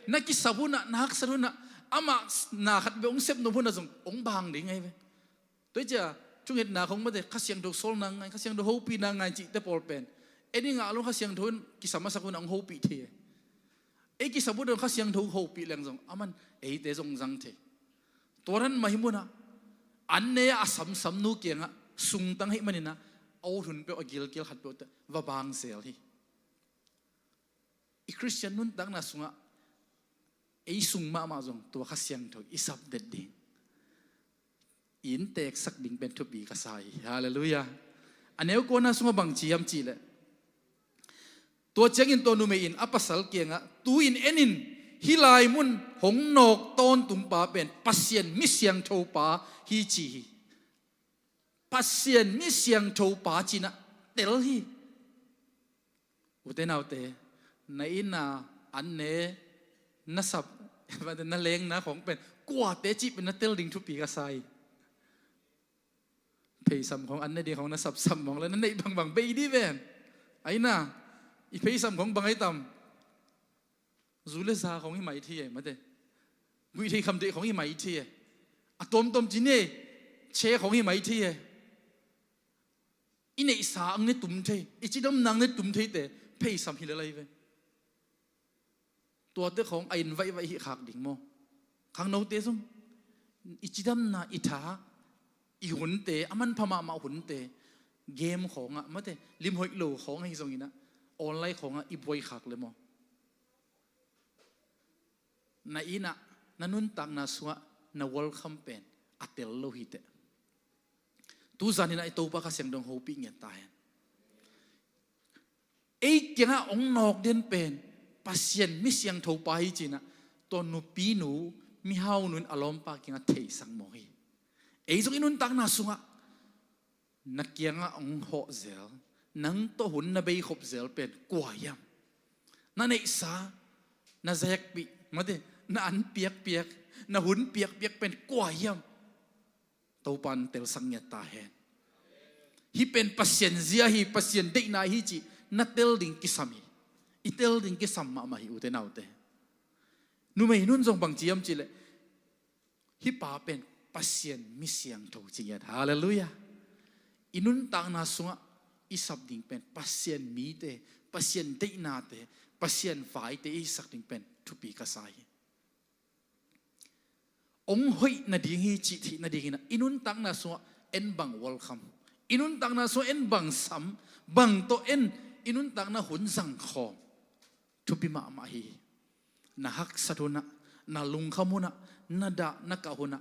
Na kisap hunah, na haksat hunah, amah na khat beh hong sepnop hunah zong hong bang ding ahi ve. Tua hi cia, thungetna khong mate, Kha Siangtho sawlna ngai, Kha Siangtho hopihna ngai cihte pawl pen, ei dingah lo Kha Siangtho in kisam a sak hunah hong hopih thei e. Ei kisap hunah Kha Siangtho hopih leng zong aman eite zong zang thei. Tua dan mah hi munah, an ne a samsam nu kiangah sungtang hi maninah, a ut hun peuh, a gilkial khat peuh teh va bang zel hi. I Khristian nuntakna sungah ei sung mahmah zong tua Kha Siangtho i sapdet ding, i innteeksak ding pen thupi ka sa hi. Halleluiah. A neu kuana sungah bang ci hiam cih leh, tua ciangin tua numei in a pasal kiangah, tu-in en in, hih lai mun hong nawk tawntung pa pen Pasian mi siangtho pa hi ci hi. Pasian mi siangtho pa cinah tel hi. Ute naute, na inn a an ne, na sap, na lengna khong pen kuate cih pen na tel ding thupi ka sa hi. Pheisam khong, an ne ding khong na sapsap mawng le na neih bangbang bei dih ven. Aina, i pheisam khong bang ai tam? Zu le za khong hi mai thei e, mate. Guih thei kham thei khong hi mai thei e. A tuamtuam ci ne, che khong hi mai thei e. I neihsa ang ne tum thei, i cidamna ang ne tum thei te, pheisam hi le lai ve. Tuate khong a in vaihvaih hih khak ding maw? Khangnote zong i cidamna, i tha, i hunte, a manpha mahmah hunte, game khongah, mate, limhoih lo khong ahi zonginah, online khongah i buai khak le maw? Na innah, na nuntakna sungah na welcome pen a tel lo hi teh. Tuzan innah i Topa Kha Siangtho hong hopih ngiat ta hen. Ei kiangah hong nawk den pen Pasian mi siangtho pa hi cinah, tua nupinu, mihau nu in a lawmpa kiangah theisak mawk hi. Ei zong i nuntakna sungah na kiangah hong hawh zel, nang tawh hun na bei khop zel pen kua hiam? Na neihsa, na zekpih, mate, na an piakpiak, na hun piakpiak pen kua hiam? Topa in telsak ngiat ta hen. Hih pen Pasian zia hi, Pasian deihna hi cih na tel ding kisam hi. I tel ding kisam mahmah hi, ute naute. Numei nun zong bang ci hiam cih leh, hih pa pen Pasian mi siangtho ci ngiat. Halleluiah. I nuntakna sungah i sap ding pen Pasian mite, Pasian deihnate, Pasian vaite i sak ding pen thupi ka sa hi. Hong hoih nading hi cih theih nadinginah i nuntakna sungah en bang welcome, i nuntakna sungah en bang sam, bang tawh en, i nuntakna hun zang khawm thupi mahmah hi. Na haksat hunah, na lungkham hunah, na dah na kah hunah,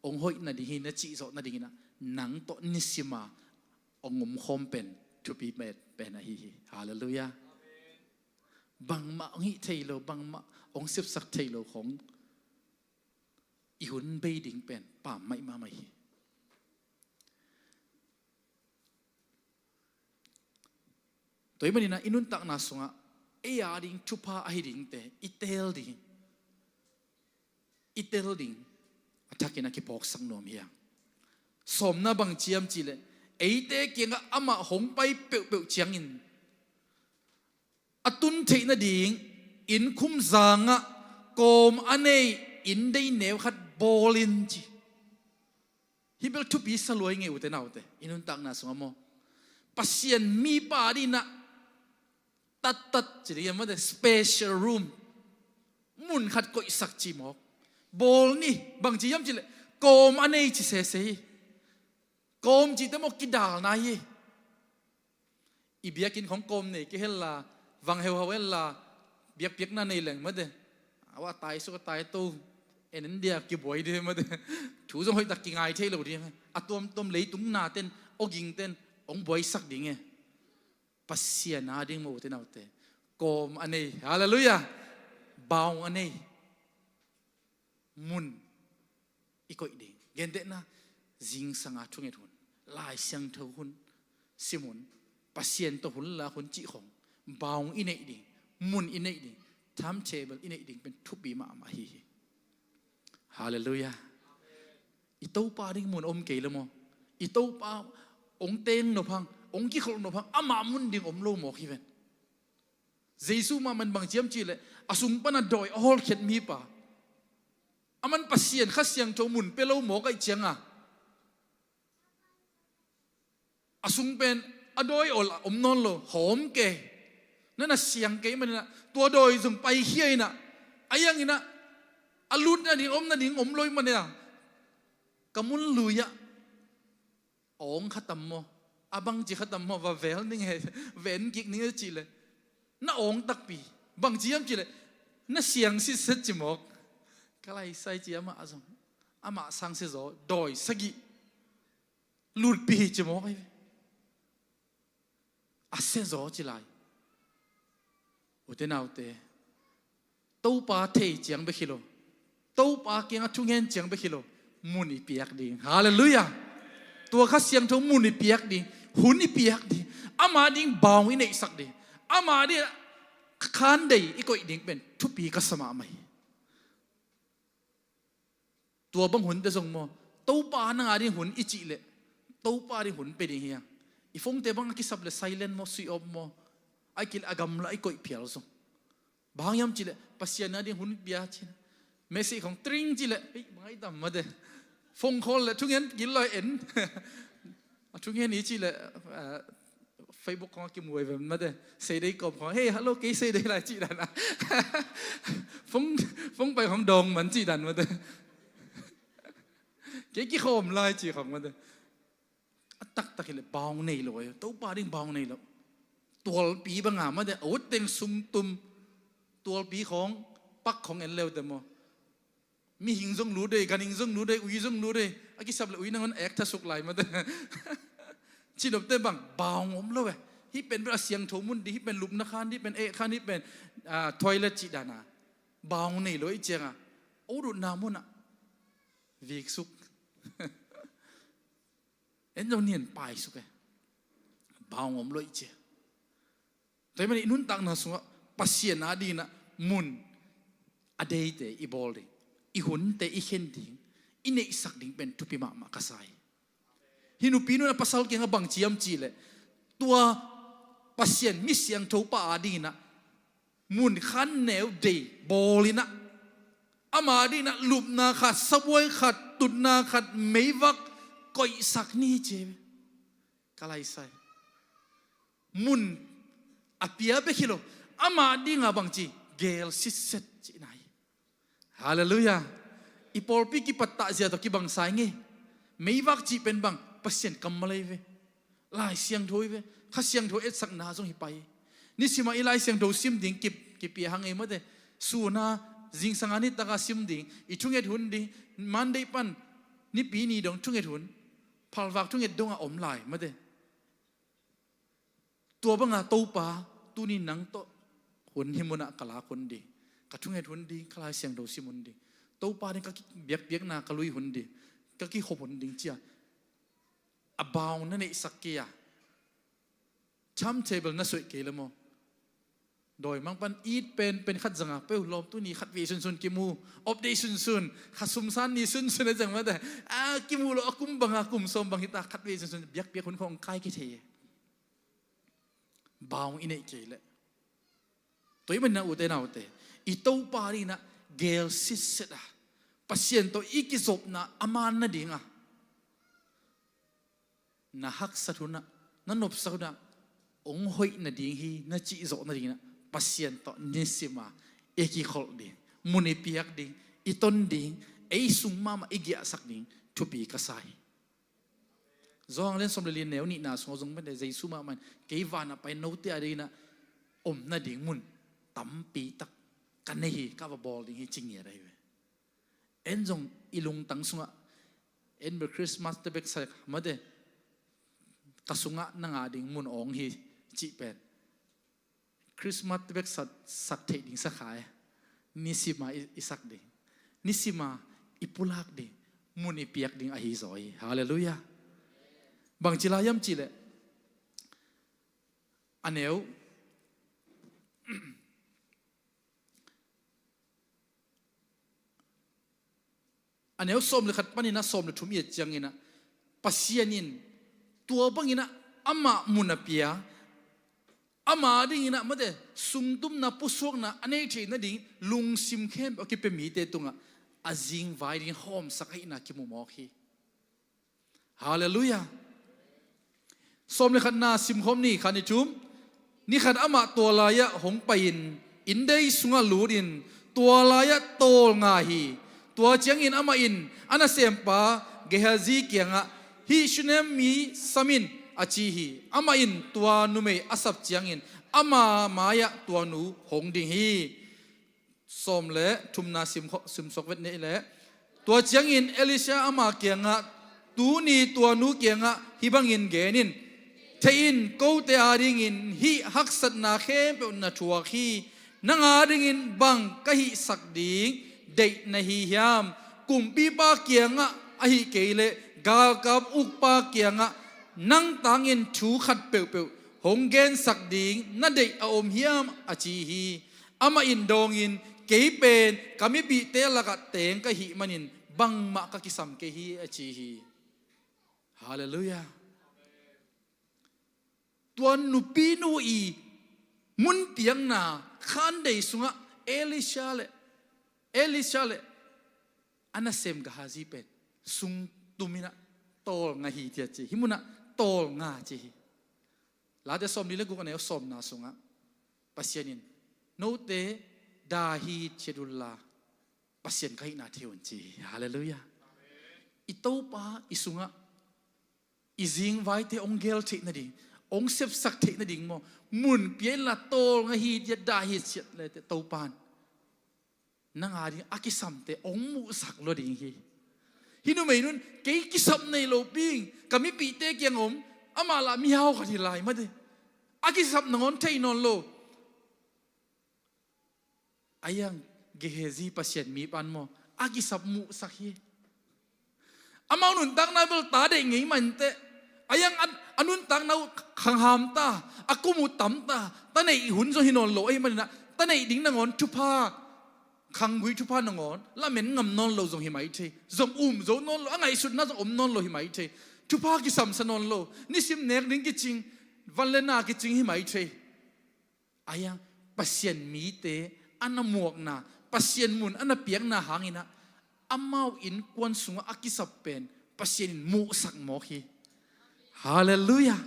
hong hoih nading hi na cihzawh nadinginah nang tawh nisima hong omkhawm pen thupi pen ahi hi. Halleluiah. Bangmah hong hih thei lo, bangmah hong sepsak thei lo khong i hun bei ding pen pammaih mahmah hi. Tua hi maninah i nuntakna sungah ei a ding thupha ahi dingte i teel ding, i teel ding a thakin a kiphawksak nuam hi a. Sawmna bang ciam cihleh, eite kiangah amah hong pai peuhpeuh ciangin a tun theih nading inn khumzangah kawm a nei inn dei neu khat bawl in ci. Hih bel thupi sa luai ngei, ute naute, i nuntakna sungah maw. Pasian mipa dinah tattat ci ding hiam, mate, special room, mun khat koihsak ci mawk. Bawl ni, bang ci hiam cihleh, kawm a nei ci sese hi. Kawm cihte maw kidalna hi. I biakinn khong kawm nei kei hella, vang heuhau hella, biakpiakna nei leng, mate, a va taisuk a taito, en en dia kibuai ding, mate. Thu zong hoihtak kingai thei lo ding. A tuamtuam leitung naten, awgingten hong buaisak ding e. Pasian a ding maw, ute naute, kawm a nei. Halleluiah. Baung a nei mun i koih ding. Gentehna, zingsanga thunget hun, Lai Siangtho hun sim hun, Pasian tawh hun lak hun cih khong, baung i neih ding, mun i neih ding, timetable i neih ding pen thupi mahmah hi hi. Halleluiah. I Topa ding mun om kei le maw. I Topa hong teng nop hang, hong kikholh nop hang, amah mun ding om lo mawk hi ven. Jesu mahmah in bang ciam cihleh, a sung pana dawi a hawlkhiat mipa, aman Pasian Kha Siangtho mun pia lo mawk aih cianga, a sung pen a dawi awla om nawn lo, hawm kei, na na siang kei maninah, tua dawi zong paikhia inah, a ianginah, a lut nading, om nading om lo ih maninah, ka mun lui-ah awng khatam maw, a bangci khatam maw, va vel ning he, ven kik ning he cihleh, na awng takpi. Bangci hiam cihleh, na siang sitset ci mawk. Ka laisai ci amah zong, amah sang sizaw, dawi sagih lutpi hi ci mawk ahi ve. A siazaw ci lai. Ute naute, Topa thei ciang bek hi lo, Topa kiangah thungen ciang bek hi lo, mun i piak ding. Halleluiah. Tua Kha Siangtho mun i piak ding, hun i piak ding, ama ding baung i neihsak ding, ama ding khandei i koih ding pen thupi ka sa mahmah hi. Tua bang hunte zong maw, Topa nang a ding hun i cihleh, Topa ding hun pe ding hi hang. I phone-te bang a kisap le silent maw, switch off maw, a kilh a gamla i koih phial zong. Bang hang hiam cihleh, Pasian a ding hun pia cin. Message khong tring cihleh, ei, bang ai tam mate. Phone call le thungen gil loi en. A thungen i cihleh, ah, Facebook khong a kimuai ve mate. Seidei kawm khong, hey, hello, kei Seidei lai cih dan a. Phone, phone pai khong dawng man cih dan mate. Kei kikhawm lai cih khong mate. A taktak hileh baung nei lo ahi, Topa ding baung nei lo. Tualpi banga mate, a ut teng sungtum, tualpi khong, pak khong en leute maw. Mihing zong lut ei, ganhing zong lut ei, ui zong lut ei, a kisap le ui nangawn ek thasuk lai mate. Cinopte bang, baung om lo e. Hih pen bel a siangtho mun ding, hih pen lupna khan, hih pen eh khan, hih pen, ah, toilet cih dana. Baung nei lo i cianga, a ut utna munah viksuk. En zong nian paisuk e. Baung om lo i cia. Tua hi man i nuntakna sungah Pasian a dinah mun a deite i bawl ding, i hunte i khen ding, i neihsak ding pen thupi mahmah ka sa hi. Hih nupi nunah pasal kiangah bang ciam cihleh, tua Pasian mi siangtho pa a dinah mun khanneu dei bawl inah, ama dinah lupna khat, sabuai khat, tutna khat, meivak koihsak ni ci. Ka laisai. Mun a pia bek hi lo, ama dinga bangci gel sitset cihna hi. Halleluiah. I pawlpi kipat tahzia tawh kibangsa i ngei. Meivak cih pen bang, Pasian kammal ahi ve. Lai Siangtho ahi ve. Kha Siangtho etsakna zong hi pai. Nisimah i Lai Siangtho sim ding kip, kipia hang ei mate. Suna, zingsanga nitaka sim ding, i thunget hun ding, Monday pan Nipi ni dong thunget hun, phalvak thunget dongah om lai mate. Tua banga Topa, tuni nang tawh hun hih munah ka lak hun ding, ka thunget hun ding, ka Lai Siangtho sim hun ding, Topa ding ka kibiakpiakna ka lui hun ding, ka kihop hun ding cia. A baung na neihsak kei a, timetable na suaih kei le maw, Dawimangpa'n it pen, pen khat zanga peuh lawm, tuni khatvei sunsun kimu, update sunsun, kha sumsan ni sunsun a zang mate. A kimu lo, a kum banga kum sawm bang hita, khatvei sunsun biakpiak hun khawng kai kithei. Bang i neih kei leh. Tua ahih manin ah ute naute, i Topa dingin ah gel sitset a, Pasian tawh i kizopna a man nading a, na haksat hun ah, na nopsak hun ah, hong hoih nading hi na cih zawh nadingin ah, Pasian tawh nisima i kikholh ding, mun i piak ding, i ton ding, ei sung mahmah i giahsak ding thupi ka sa hi. Johan lian sawm le li, neu nihna sungah zong mate, Jesu mahmah in, kei van ah pai note a dingin ah om nading mun tampi tak ka nei hi, ka va bawl ding hi, ci ngiat ahi ve. En zong i lungtang sungah, en bel Christmas te bek sa mate, ka sungah na ngah ding mun awng hi, cih pen Christmas te bek sak, sak theih ding sa kha e. Nisima i, i sak ding, nisima i pulak ding, mun i piak ding ahi zaw hi. Halleluiah. Bangci lai hiam cih leh, a neu a neu sawm le khat panin ah sawm le thum i et ciangin ah, Pasian in tua bangin ah amah mun a pia, ama dingin ah mate, sungtumna pusuakna a nei theih nading lungsim khempeuh a kipia mite tungah a zingvai dingin hawmsak ahihna kimu mawk hi. Halleluiah. Sawm le khatna simkhawm ni, khat, nih, thum. Ni khat amah tua lai-ah hong pai-in inndei sungah lutin tua lai-ah tawlnga hi. Tua ciangin amah in a nasempa Gehazi kiangah, hih Shunem mi sam in, a ci hi. Amah in tua numei a sap ciangin ama mai-ah tua nu hong ding hi. Sawm le thumna sim, simsuak vet ni leh. Tua ciangin Elisha ama kiangah, tuni tua nu kiangah hih bangin gen in, thei in, kote adingin hih haksatna khempeuh na thuak hi. Nang adingin bang ka hihsak ding deih na hi hiam? Kumpipa kiangah ahih kei leh galkap ukpa kiangah nang tangin thu khat peuhpeuh hong gensak ding na deih a om hiam? A ci hi. Amah in dawngin, kei pen ka mipihte lakah teng ka hih manin bangmah ka kisam kei hi, a ci hi. Halleluiah. Tua nupinu i mun piakna khandei sungah Elisha le, Elisha le a nasem Gehazi pen sungtum in ah tawlnga hi, ci a ci hi. Hih munah tawlnga ci hi. Late sawmli le guk, a neu sawmna sungah Pasian in, note da hithiat unla Pasian ka hihna thei un, ci hi. Halleluiah. I Topa i sungah i zingvaite hong gel theih nading, hong sepsak theih nading maw, mun pia inla tawlnga hithiat, da hithiat le teh Topa in nang ading a kisamte hong muhsak lua ding hi. Hih numei nu'n, kei kisap nei lo ping, ka mipihte kiang om, amah lah mihau khat hi lai mate. A kisap nangawn thei nawn lo. A iang Gehazi Pasian mipa'n maw, a kisap muhsak hi. Amau nuntakna bel ta deih ngei mah inteh. A iang a, a nuntakna uh khangham ta, a kum uh tam ta, ta neih hun zong hi nawn lo ahih manin ah, ta neih ding nangawn thupha, khanggui thupha nangawn lamen ngam nawn lo zong hi mai thei. Zong um zo nawn lo, a ngaihsutna zong om nawn lo hi mai thei. Thupha kisamsa nawn lo, nisim nek ding kicing, van le na kicing hi mai thei. A iang Pasian mite a na muakna, Pasian mun a na piakna hangin ah, amau innkuan sungah a kisap pen Pasian in muhsak mawk hi. Halleluiah.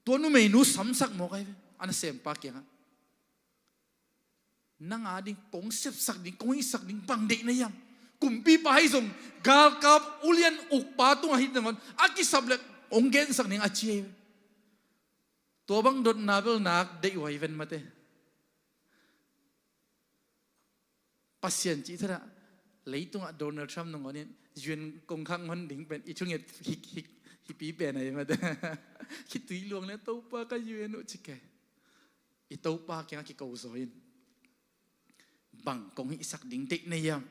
Tua numeinu samsak mawk ahi ve, a nasempa kiangah, nang ading kong sepsak ding, kong hihsak ding bang deih na hiam? Kumpipa hi zong, galkap ulian ukpa tungah hi nangawn a kisap leh hong gensak ding, a ci hi. Tua bang dotna bel nak deih uh ahi ven mate. Pasian cih thadah, leitungah Donald Trump nangawn in U N kongkhak hon ding pen i thunget hi, hi, hipi pen ahi mate. Khitui luang le, Topa, ka U N uh ci kei. I Topa kiangah kiko zaw in, bang kong hihsak ding deih na hiam,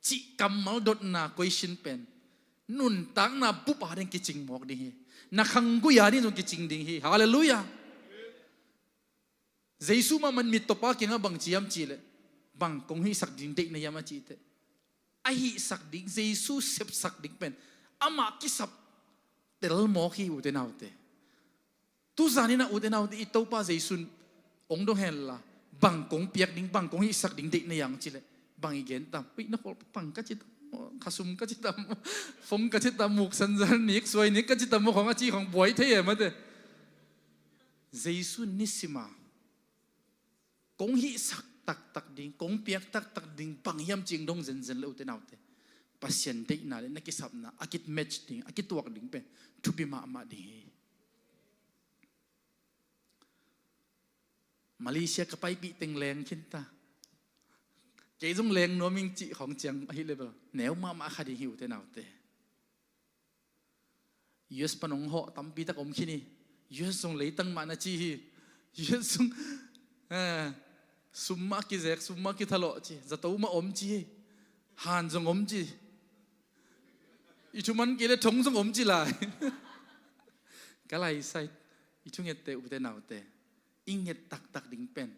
cih kammal dotna question pen nuntakna bup ading kicing mawk ding hi. Na khanggui ading zong kicing ding hi. Halleluiah. Jesu mahmah in mittawpa kiangah bang ci hiam cih leh, bang kong hihsak ding deih na hiam a cih teh, a hihsak ding, Jesu sepsak ding pen amah kisap tel mawk hi, ute naute. Tuzan in ah, ute naute, i Topa Jesu in hong dong hen la, bang kong piak ding, bang kong hihsak ding deih na hiam cih leh, bang i gen tam? Ui, na khawl pang ka ci tam maw, khasum ka ci tam maw, fong ka ci tam, muk sanzal nik, suai nik ka ci tam maw, khong a ci khong buai thei e mate. Jesu in nisim a kong hihsak taktak ding, kong piak taktak ding bang hiam cih hong dong zenzen leh, ute naute, Pasian deihna leh na kisapna a ki-match ding, a kituak ding pen thupi mahmah ding hi. Malaysia ka paipih teng leng khin ta. Kei zong leng nuam ing cih khong ciang ahih leh bel neu mahmah kha ding hi, ute naute. U S pan hong hawh tampi tak om khin hi. U S zong leitang mah na ci hi. U S zong, eh, sum mah kizek, sum mah kithalawh ci. Zato mah om ci hi. Han zong om ci. I thu man kei leh thong zong om ci lai. Ka laisai, i thungette, ute naute, i nget taktak ding pen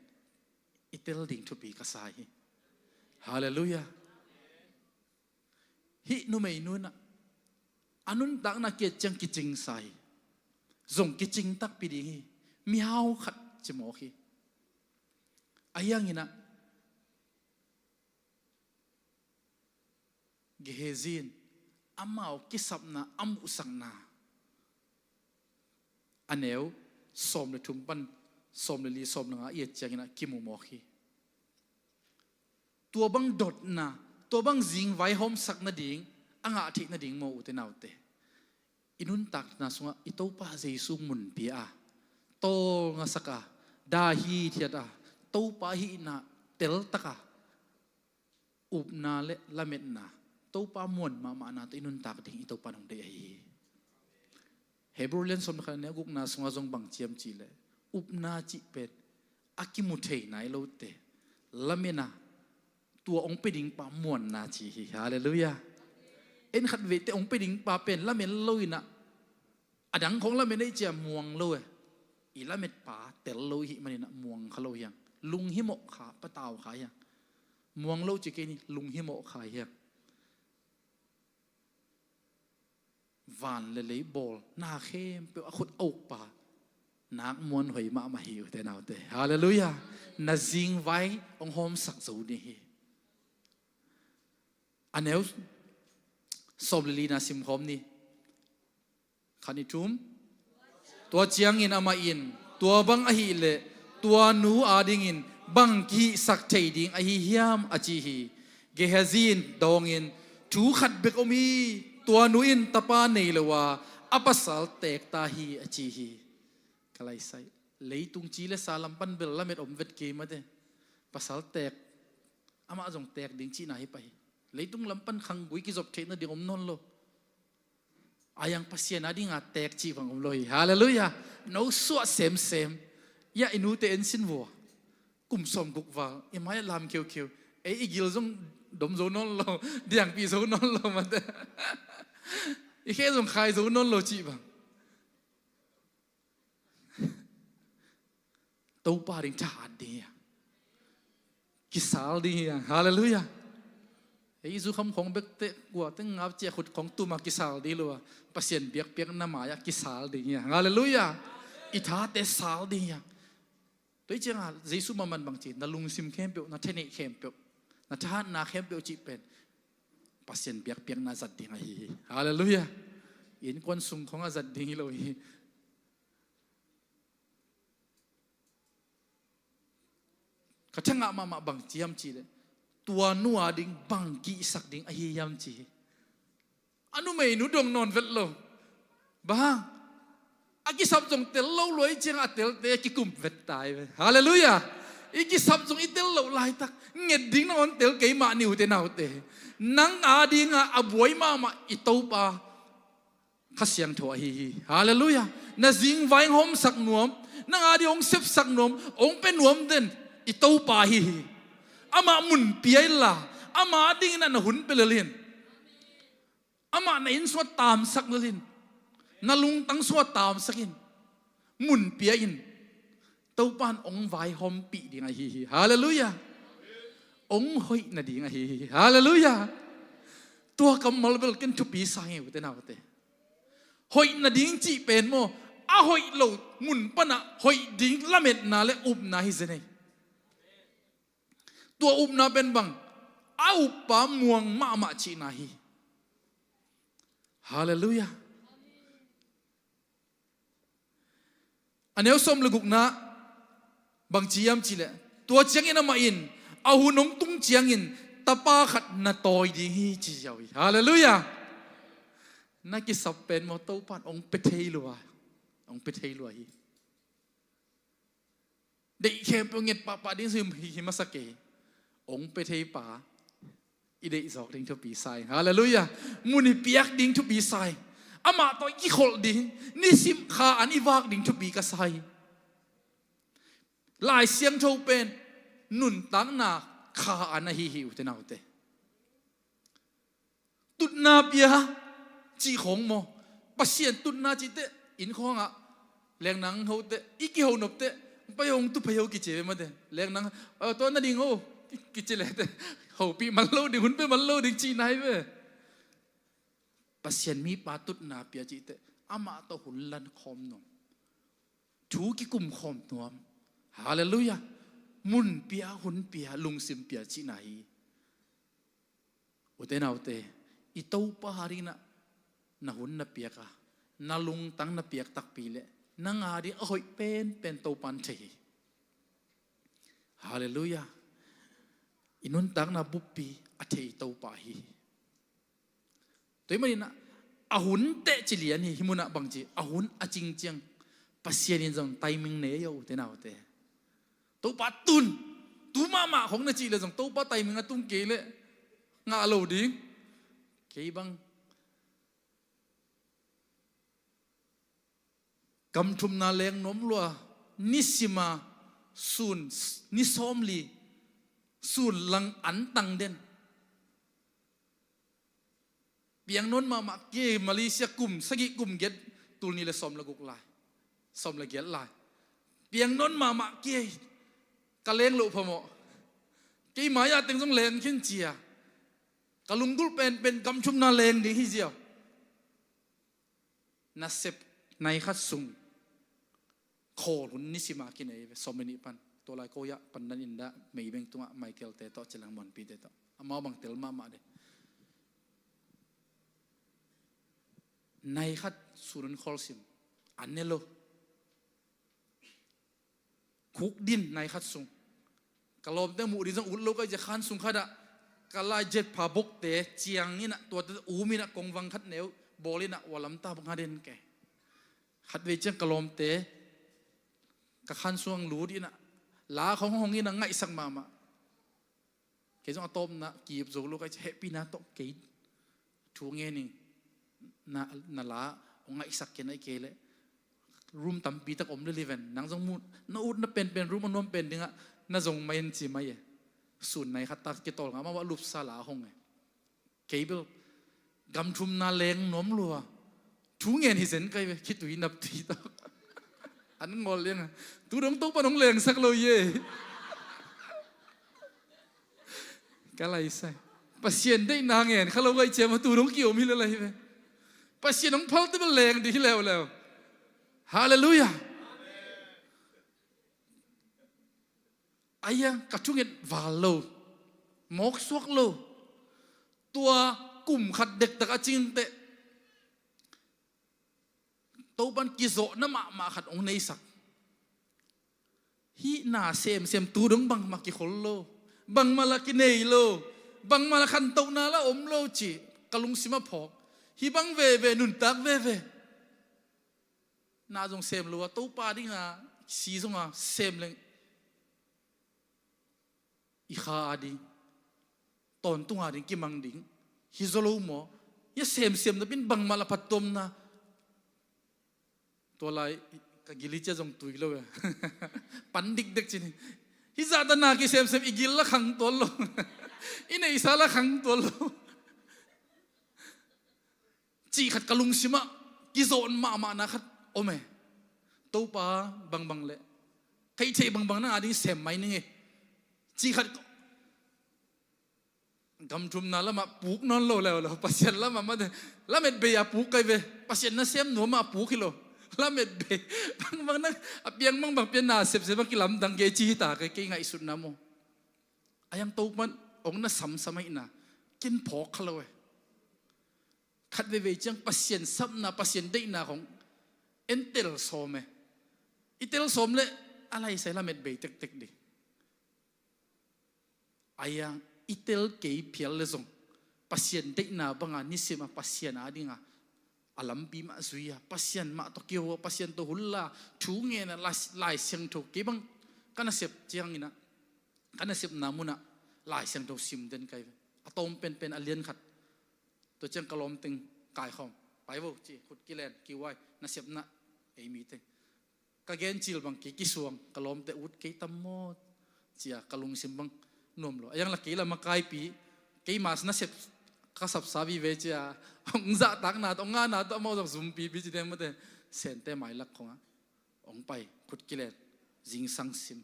i tel ding thupi ka sa hi. Halleluiah. Hih numeinu in ah a nuntakna kiat ciang kicing sa hi. Zong kicing takpi ding hi. Mihau khat ci mawk hi. Ahi hangin ah Gehazi in amau kisapna, a muhsakna, a neu sawm le thum pan sawm le li, sawm le nga i et ciangin ah kimu mawk hi. Tua bang dotna, tua bang zingvai hawmsak nading a ngah theih nading maw, ute naute, i nuntakna sungah i Topa Jesu mun pia a, tawlngasak a, dahithiat a, Topa hihna teltak a, upna le lametna, Topa muan mahmahna tawh i nuntak ding i Topa in hong deih ahi hi. Hebrew lian sawm le khat, a neu gukna sungah zong bang ci hiam cih leh, upna cih pen a kimu thei nai lote, lametna, tua hong pia ding pa muanna ci hi. Halleluiah. En khat veite hong pia ding pa pen lamen lo in ah, a dang khong lamen ei cia muang lo e. I lametpa tel lo i hih manin ah muang kha lo hi hang. Lunghimawh kha, patau kha hi hang. Muang lo ci kei ni, lunghimawh kha hi hang. Van le lei bawl na khempeuh a khut a ukpa nak muanhuai mahmah hi, ute naute. Halleluiah. Na zingvai hong hawmsak zo ding hi. A neu sawm le lina simkhawm ni. Khat, nih, thum. Tua ciangin amah in, tua bang ahih leh tua nu adingin bang kihihsak thei ding ahi hiam, a ci hi. Gehazi in dawngin, thu khat bek om hi. Tua nu in tapa nei lo a, a pasal teek ta hi, a ci hi. Ka laisai, leitung ci le sa lam pan bel lamet om vet kei mate. Pasal teek, amah zong teek ding cihna hi pah hi. Leitung lam pan khanggui kizop theih nading om nawn lo. A yang Pasian adinga teek cih bang om lo hi. Halleluiah. No suah semsem. Ia, i nute en sin vua. Kum sawm guk val i mai-ah lam kheukheu. Ei i gil zong dom zo nawn lo, diangpih zo nawn lo mate. I khe zong khai zo nawn lo cih bang. Topa ding thahat ding hi a, kisal ding hi a. Halleluiah. Ei zu kham khong bekte kua teng ngap ciah khut khong tuma kisal ding lo a, Pasian biakpiakna mai-ah kisal ding hi a. Halleluiah. I thate sal ding hi a. Tua hi cianga Jesu mahmah in bang ci, na lungsim khempeuh, na thaneih khempeuh, na thahatna khempeuh cih pen Pasian biakpiakna zat ding ahi hi. Halleluiah. Innkuan sung khong a zat ding hi lo hi. Ka thangah mahmah bang ci hiam cih leh, tua nu ading bang kihsak ding ahi hiam ci hi. A numeinu dong nawn vet lo. Bang hang? A kisap zong tel lo lua i ciangah a telte kikum vet tai ve. Halleluiah. I kisap zong i tel loh laitak nget ding nangawn tel kei mah ni, ute naute. Nang adingah a buai mahmah i Topa Kha Siangtho ahi hi. Halleluiah. Na zingvai hong hawmsak nuam, nang ading hong sepsak nuam, hong pia nuam den i Topa ahi hi. Amah mun pia inla, amah adingin ah na hun pia lel in. Amah na inn sungah taamsak lel in. Na lungtang sungah taamsak in. Mun pia in. Topa in hong vaihompih ding ahi hi. Halleluiah. Hong hoih nading ahi hi. Halleluiah. Tua kammal bel ken thupi sa ngei, ute naute. Hoih nading cih pen maw, a hoih lo mun panah hoih ding lametna le upna hi zen ei. Tua upna pen bang, a uppa muang mahmah cihna hi. Halleluiah. A neu sawm le gukna bang ci hiam cih leh, tua ciangin amah in a hun hong tung ciangin tapa khat na tawi ding hi, ci ziau hi. Halleluiah. Na kisap pen maw, Topa in hong pia thei lua, hong pia thei lua hi. Deih khempeuh nget pahpah ding hi, hi, hi masa kei. Hong pia thei pa i deih zawk ding thupi sa hi. Halleluiah. Mun i piak ding thupi sa hi. Amah tawh i kikholh ding, nisim kha an i vak ding thupi ka sa hi. Lai Siangtho pen nuntakna kha an ahi hi, ute naute. Tutna pia cih khawng maw, Pasian tutna cih teh, inn khawngah lengnang ho teh, i kiho nop teh, pai hong tu phei ho kici ve mate. Lengnang, "Ah, tua na ding ho," kici le teh, hopih man lo ding, hun pia man lo ding cihna hi ve. Pasian mipa tutna pia cih teh, amah tawh hun lan khawm nuam, thu kikum khawm nuam. Halleluiah. Mun pia, hun pia, lungsim pia cihna hi. Ute naute, i Topa a dingin ah na hun na piak a, na lungtang na piak takpi leh, nang a ding a hoih penpen Topa in thei hi. Halleluiah. I nuntakna buppi a thei Topa hi. Tua ahih manin ah, a hun teh ci lian hi, hih munah bang ci, a hun a cing ciang Pasian in zong timing nei ahi, ute naute. Topa tun, tu mahmah khong na cih leh zong Topa timing a tung kei leh ngah lo ding. Kei bang gam thumna leng nuam lua, nisim a sun, ni sawmli, sun lang an tang den. Piang nawn mahmah kei, Malaysia kum sagih kum giat, tul nih le sawm le guk lai, sawm le giat lai. Piang nawn mahmah kei, ka leng loh phamawh. Kei mai-ah teng zong leng khin cia. Ka lunggulh penpen gam thumna leng ding hi ziau. Nasep nai khat sung khawl hun nisim a kinei ve, sawm le nih pan. Tua lai ko-ah pandan in dah, Maybank tungah Michael te tawh, Cilang Muanpi te tawh. Amau bang tel mahmah de. Nai khat sun hun khawl sim. An ne lo. Khuk din nai khat sung. Ka lawmte muh ding zong ut lo ka hih ciang khan sung khatah ka lai jet pha bokte ciang in ah, tuate um in ah, kongvang khat neu bawl in ah, ua lam ta bok nga den kei. Khatvei ciang ka lawmte ka khan sung ang lut in ah, la khong hong in ah, ngaihsak mahmah. Kei zong a tawpna kip zo lo ka hih ciang, hehpihna tawh kei thu ngen ing, na, na la hong ngaihsak kei na, ahih kei leh room tampi tak om lel hi ven. Nang zong mu, na utna penpen room a nuam pen dingah na zong mai in ci mai e. Sun nai khat tak kitawl nga mah, a lupsa la hong e. Kei bel gam thumna leng nuam lua, thu ngen hi zen kai ve, khitui naptui tawh. An ngawl liang a, tu dong Topa in hong lengsak lo hi e. Ka lai sai. Pasian deihna ngen kha lo ka hih ciang mah tu dong kiom hi lel hi ve. Pasian hong phalte bel leng ding hi leuleu. Halleluiah. Ahi hang ka thunget val lo, mawksuak lo. Tua kum khat dektak a cing teh Topa in kizawhna mahmah khat hong neisak. Hih na semsem tu dong bangmah kikhol lo, bangmah lah kinei lo, bangmah lah khantohna lah om lo ci ka lungsim ah phawk. Hih bang veve, nuntak veve. Na zong sem lo a, Topa ding a si zong a sem leng i kha a ding, tawntung a ding kimang ding hi zaw lo maw? Hih a semsem napi in bangmah lah phattuamna. Tua lai ka gil hi cia zong tui lo e. Pan dikdek ci ni. Hih zahta na kisemsem i gil lah khang tuan lo. I neihsa lah khang tuan lo. Cih khat ka lungsim ah kizawh mahmahna khat om e. Topa bangbang leh Theih theih bangbang nang ading sem mai ning e. Cih khat, gam thumna lamah puk nawn lo leuleu, Pasian lamah mate, lametbei a puk kai ve. Pasian nasem nuam a puk hi lo. Lametbei. Bangbang nang a piang bangbang pian na sepsep a kilamdang kei ci hi ta kei, kei ngaihsutna maw. A yang Topan ong na samsam ahihna ken phawk kha lo e. Khat veivei ciang Pasian sapna, Pasian deihna khong en tel sawm e. I tel sawm leh a laisai lametbei tektek ding. A yang i tel kei phial leh zong Pasian deihna banga nisim a Pasian adinga a lampi mah zui a, Pasian mah tawh kiho a, Pasian tawh hun la, thu ngen a, Lai, Lai Siangtho kei bang ka nasep ciangin ah, ka nasepna munah Lai Siangtho sim den kai ve. A tawm penpen a lian khat. Tua ciang ka lawmteng kaikhawm, pai vo ci, khut kilen, kiuai, nasepna ei mi teng. Ka gen cil bang ki, kisuang, ka lawmte ut kei tam maw cia, ka lungsim bang nuam lo. A yang la kei la makaipi, kei mas nasep ka sapsa vive cia, hong zahtakna tawh, hong ngahna tawh, amau zong zumpipi ci den mate, Sente mailak khongah hong pai, khut kilen, zingsang sim.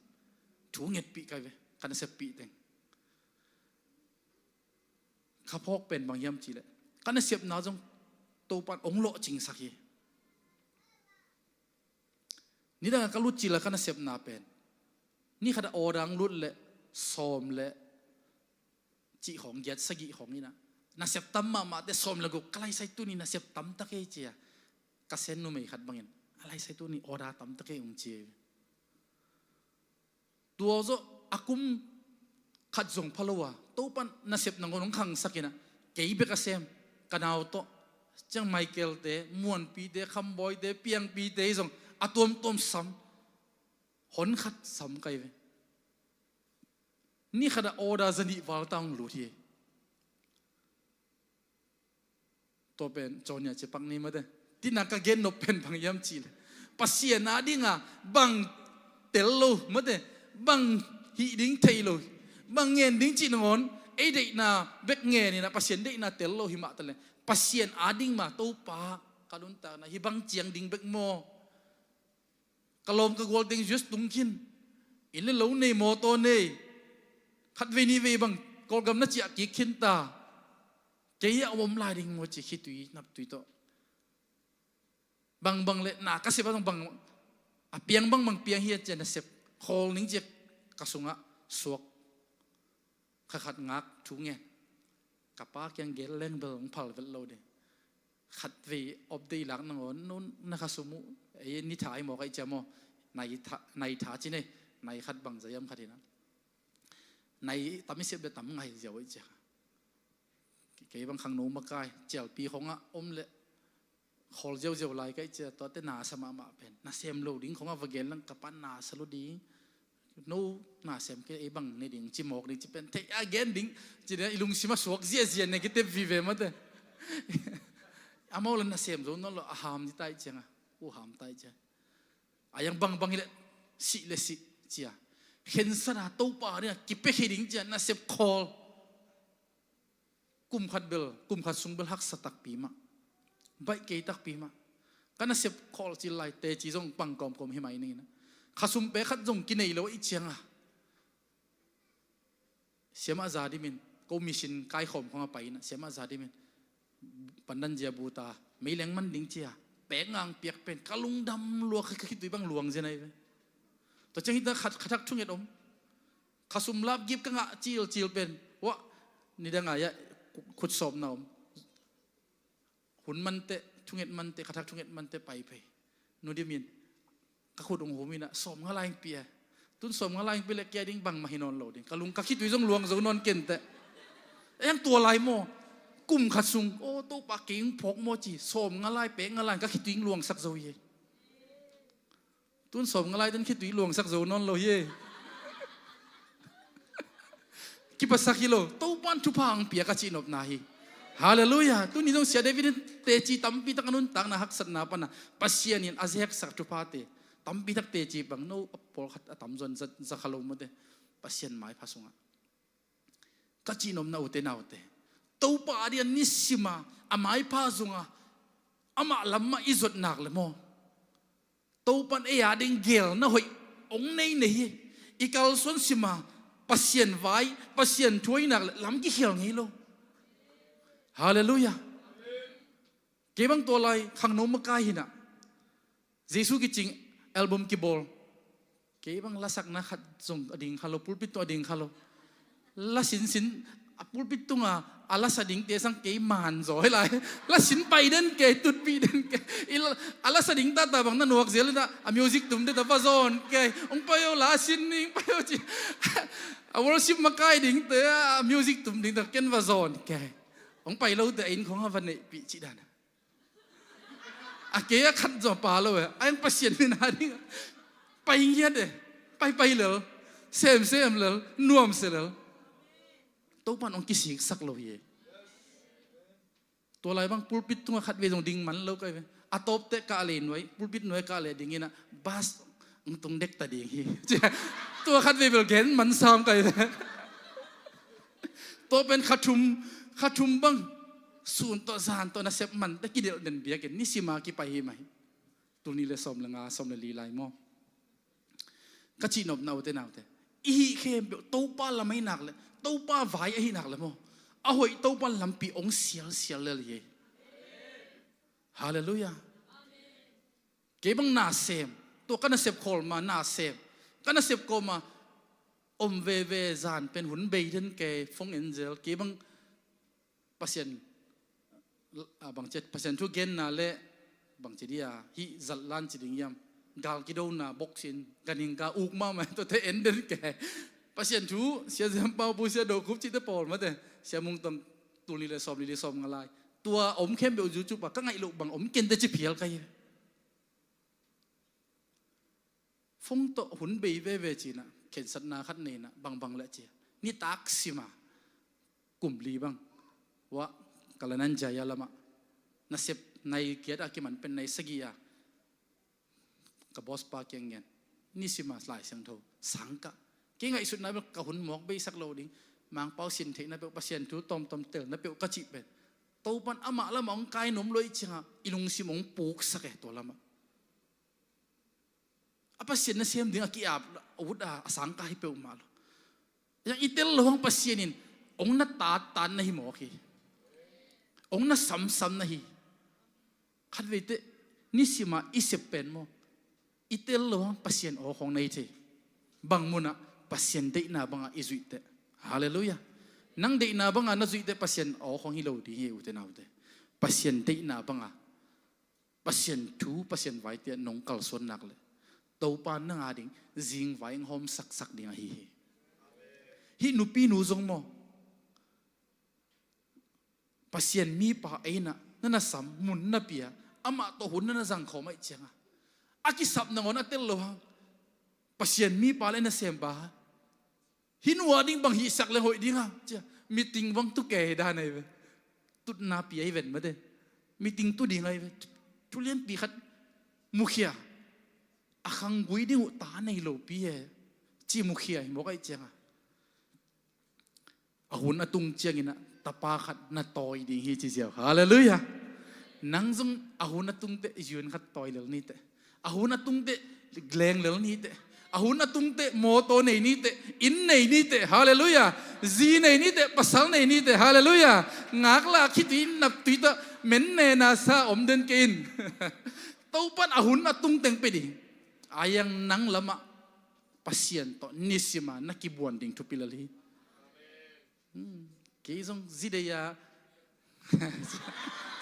Thu ngetpih kai ve, ka naseppih teng. Ka phawk pen bang hiam cihleh, ka nasepna zong Topan hong lawhcingsak hi. Nidang a ka lut cila ka nasepna pen, ni khat a order ang lut leh sawm leh cih khawng, giat sagih khawng inah, nasep tam mahmahte sawm le guk, ka laisai tuni nasep tam ta kei cia. Ka sen numei khat bangin, a laisai tuni order tam ta kei ung ci. Tua zawh a kum khat zong pha lo a, Topan nasep nangawn hong khangsak inah, kei bek a sem, ka nau tawh, ciang Michael-te, Muanpi-te, Khamboi-te, Piangpi-te hi zong a tuamtuam sam. Hon khat sam kai ve. Ni khat a order zanih val ta hong lut hi. Tua pen cawnia cipak ni mate. Tina ka gen nop pen bang hiam cihleh, Pasian adinga bang tel lo mate, bang hih ding thei lo, bang ngen ding cih nangawn, ei deihna bek ngen inah Pasian deihna tel lo hi mah taleh, Pasian ading mah Topa ka nuntakna hi bang ciang ding bek maw. Ka lawm ka gual teng U S tung khin. Inn le lo nei, mawtaw nei. Khat vei nih vei bang Kawlgam na ciah kik khin ta. Kei a om lai ding maw ci, khitui naptui tawh. Bangbang le na ka sep a zong bang, a piang bangbang piang hi a cia, nasep khawl ning cia ka sungah suak. Kha khat ngak thu ngen. Ka pa kiang gel leng bel hong phal vet lo ding. Khat vei op dei lak nangawn, no na khasum uh, ei ni tha i mawk aih cia maw. Nai tha, nai tha ci nei, nai khat bang za hiam khat hi na. Nai tam i sep le tam ngai ziau aih cia. Kei bang khangno makai, cialpi khongah om le khawl ziauziau lai ka hih cia, tuate na sa mahmah pen. Na sem lo ding khong a va gen lang ka pan na sa lo ding. No na sem kei, ei bang ne ding, ci mawk ding ci pen. Theih a gen ding, ci ding a i lungsim a suak ziazia ne kei tep vive mate. Amau la na sem zo nawn lo, a ham ding ta ih ciang a. U ham ta ih ciang. A yang bangbang hi leh, sih le sih, cia. Khensat a Topa ding a, kipia khe ding cia, na sep khawl. Kum khat bel, kum khat sung bel haksa takpi mah. Baih kei takpi mah. Ka nasep khawl cil lai teci zong pang kawmkawm hi mai ning inah. Khasum pe khat zong kinei lo ih ciang a. Siamah za dimin, ko mission kaikhawm khong a pai inah, siamah za dimin. Pandan zia bu ta, meileng man ding cia. Pek ngang piak pen, ka lungdam lua, ka khitui bang luang zia nai ve. Tua ciang hita khat, khathak thunget om. Khasum lapgip ka ngah cilcil pen. Wah, nidang a ia khut sawpna om. Hun manteh, thunget manteh, khathak thunget manteh pai phei. Nu dimin, ka khut hong hum inah, sawm nga lai hong pia. Tun sawm nga lai hong pia leh kia ding bangmah hi nawn lo ding. Ka lung ka khitui zong luang zo nawn kenteh. Eng tua lai maw. Kum khat sung, aw, Topa kei hong phawk maw ci. Sawm nga lai, pek nga lai, ka khitui hong luangsak zo hi. Tun sawm nga lai tun khitui luangsak zo nawn lo hi. Kipasak hi lo, Topan thupha ang pia ka cihnopna hi. Halleluiah. Tuni zong Sia David in teci tampi tak a nuntakna haksatna pana Pasian in a zeksak thuphate tampi tak teci bang, no a pawlkhat a tamzaw in za, za kha lo mate. Pasian maipha sungah. Ka cihnopna ute naute, Topa a ding a nisima a maipha zunga amah lamah i zot nak le maw, Topan ei a ding gelna hoih Ong nei nei hi. I kalsuan sima Pasian vai, Pasian thu ahih nak le lam kikhial ngei lo. Halleluiah. Kei bang tua lai khangno makai hi-in ah, Jesu kicing album kibawl. Kei bang lasakna khat zong a ding kha lo, pulpit tung a ding kha lo. La sinsin a pulpit tunga a lasa dingte sang kei man zaw hi lai. La sin pai den kei, tutpih den kei. I la, a lasa ding tata bang na nuak zel in ah, a music tum ding ta va zawn kei. Ong pai o, la sin ning pai o ci. A worship makai dingte a music tum ding ta ken va zawn kei. Ong pai lote a inn khong a va neihpih cih dan. A kei a khat zaw pha lo e, a eng Pasian min a ding pai ngiat e, pai pai lel, sem sem lel, nuamsia lel. Topa'n ong kisiksak lo hi e. Tua lai bang pulpit tunga khat vei zong ding man lo kai ve. A tawpte kah lei nuai, pulpit nuai kah lei ding in ah, bas ong tung dek ta ding hi. Tua khat vei bel gen man sam kai ve. Tua pen kha thum, kha thum bang sun tawh zan tawh nasep man ta kidelh den biak in nisima kipai hi mah hi. Tul nih le sawm le nga, sawm le li lai maw? Ka cihnopna ute naute, i hih khempeuh Topa lam ahih nak le, Topa vai ahih nak le maw, a hoih Topa lampi ong sialsial lel hi. Halleluiah. Kei bang nasem, tua ka nasep khawl ma nasem, ka nasep kawma om veve, zan pen hun bei den kei, phone en zel, kei bang Pasian, a, bangci, Pasian thu genna le bangci dia, hih zallan ci ding hiam, gal kidona, boxing, ganhing ka uk mahmah, tuate en den kei. Pasian thu, Sia Zem Pau Pu, Sia Do Khup cihte pawl mate, Sia Mung Tong, tul nih le sawm, nih le sawm nga lai. Tua om khempeuh YouTube ah ka ngaih loh bang om kente ci phial kai. Phone tawh hun bei veve ci-in ah, khensatna khat nei-in ah, bangbang le ci-a, nitak sima kum li bang, wah, Kalyan Jaya lamah, nasep nai giat a kiman pen nai sagih a, ka boss pa kiang ngen, nisima Lai Siangtho sang kah. Kei ngaihsutna bel ka hun mawk beisak lo ding, Mangpau sin theihna peuh, Pasian thu tawmtawm telna peuh ka cih pen, Topa'n amah lamah hong kai nuam lo ahih ciangah i lungsim hong puksak e tua lamah. A Pasian nasem ding a ki-ap a ut a, a sang kah hi peuhmah lo. Yang i tel loh hang Pasian in ong na tattat na hi mawk hi. Ong na samsam na hi. Khat veite nisima i sep pen maw, i tel loh hang Pasian aw khawng na hi thei. Bang munah Pasian deihna banga i zuih teh. Halleluiah. Nang deihna banga na zuih teh Pasian aw khawng hi lo ding hi, ute naute. Pasian deihna banga, Pasian thu, Pasian vaite ah nong kalsuan nak leh Topa nang a ding zingvai hong hawm saksak ding ahi hi. Hih nupinu zong maw, Pasian mipa ei-in ah na na sam, mun na pia, amah tawh hun na na zangkhawm ahih ciangah, a kisap nangawn a tel loh hang Pasian mipa le na sempa, hih nu a ding bang hihsak leng hoih ding a, ci-a, meeting bang tu kei dan ahi ve. Tutna pi ahi ven mate. Meeting tu ding ahi ve. Thu lianpi khat mukhia, a khanggui ding uh ta nei lopi e, ci mukhia hi mawk ahih ciangah, a hun a tung ciangin ah tapa khat na tawi ding hi ci ziau. Halleluiah. Nang zong a hun a tung teh yun khat tawi lel ni teh. A hun a tung teh leng lel ni teh. A hun a tung teh mawtaw nei ni teh, inn nei ni teh. Halleluiah. Zi nei ni teh, pasal nei ni teh. Halleluiah. Ngaklah khitui naptui tawh men nena sa om den kei in. Topa'n a hun a tung teng pe ding. A yang nang lamah Pasian tawh nisima na kibuan ding thupi lel hi. Hmm. Kei zong zi dei a,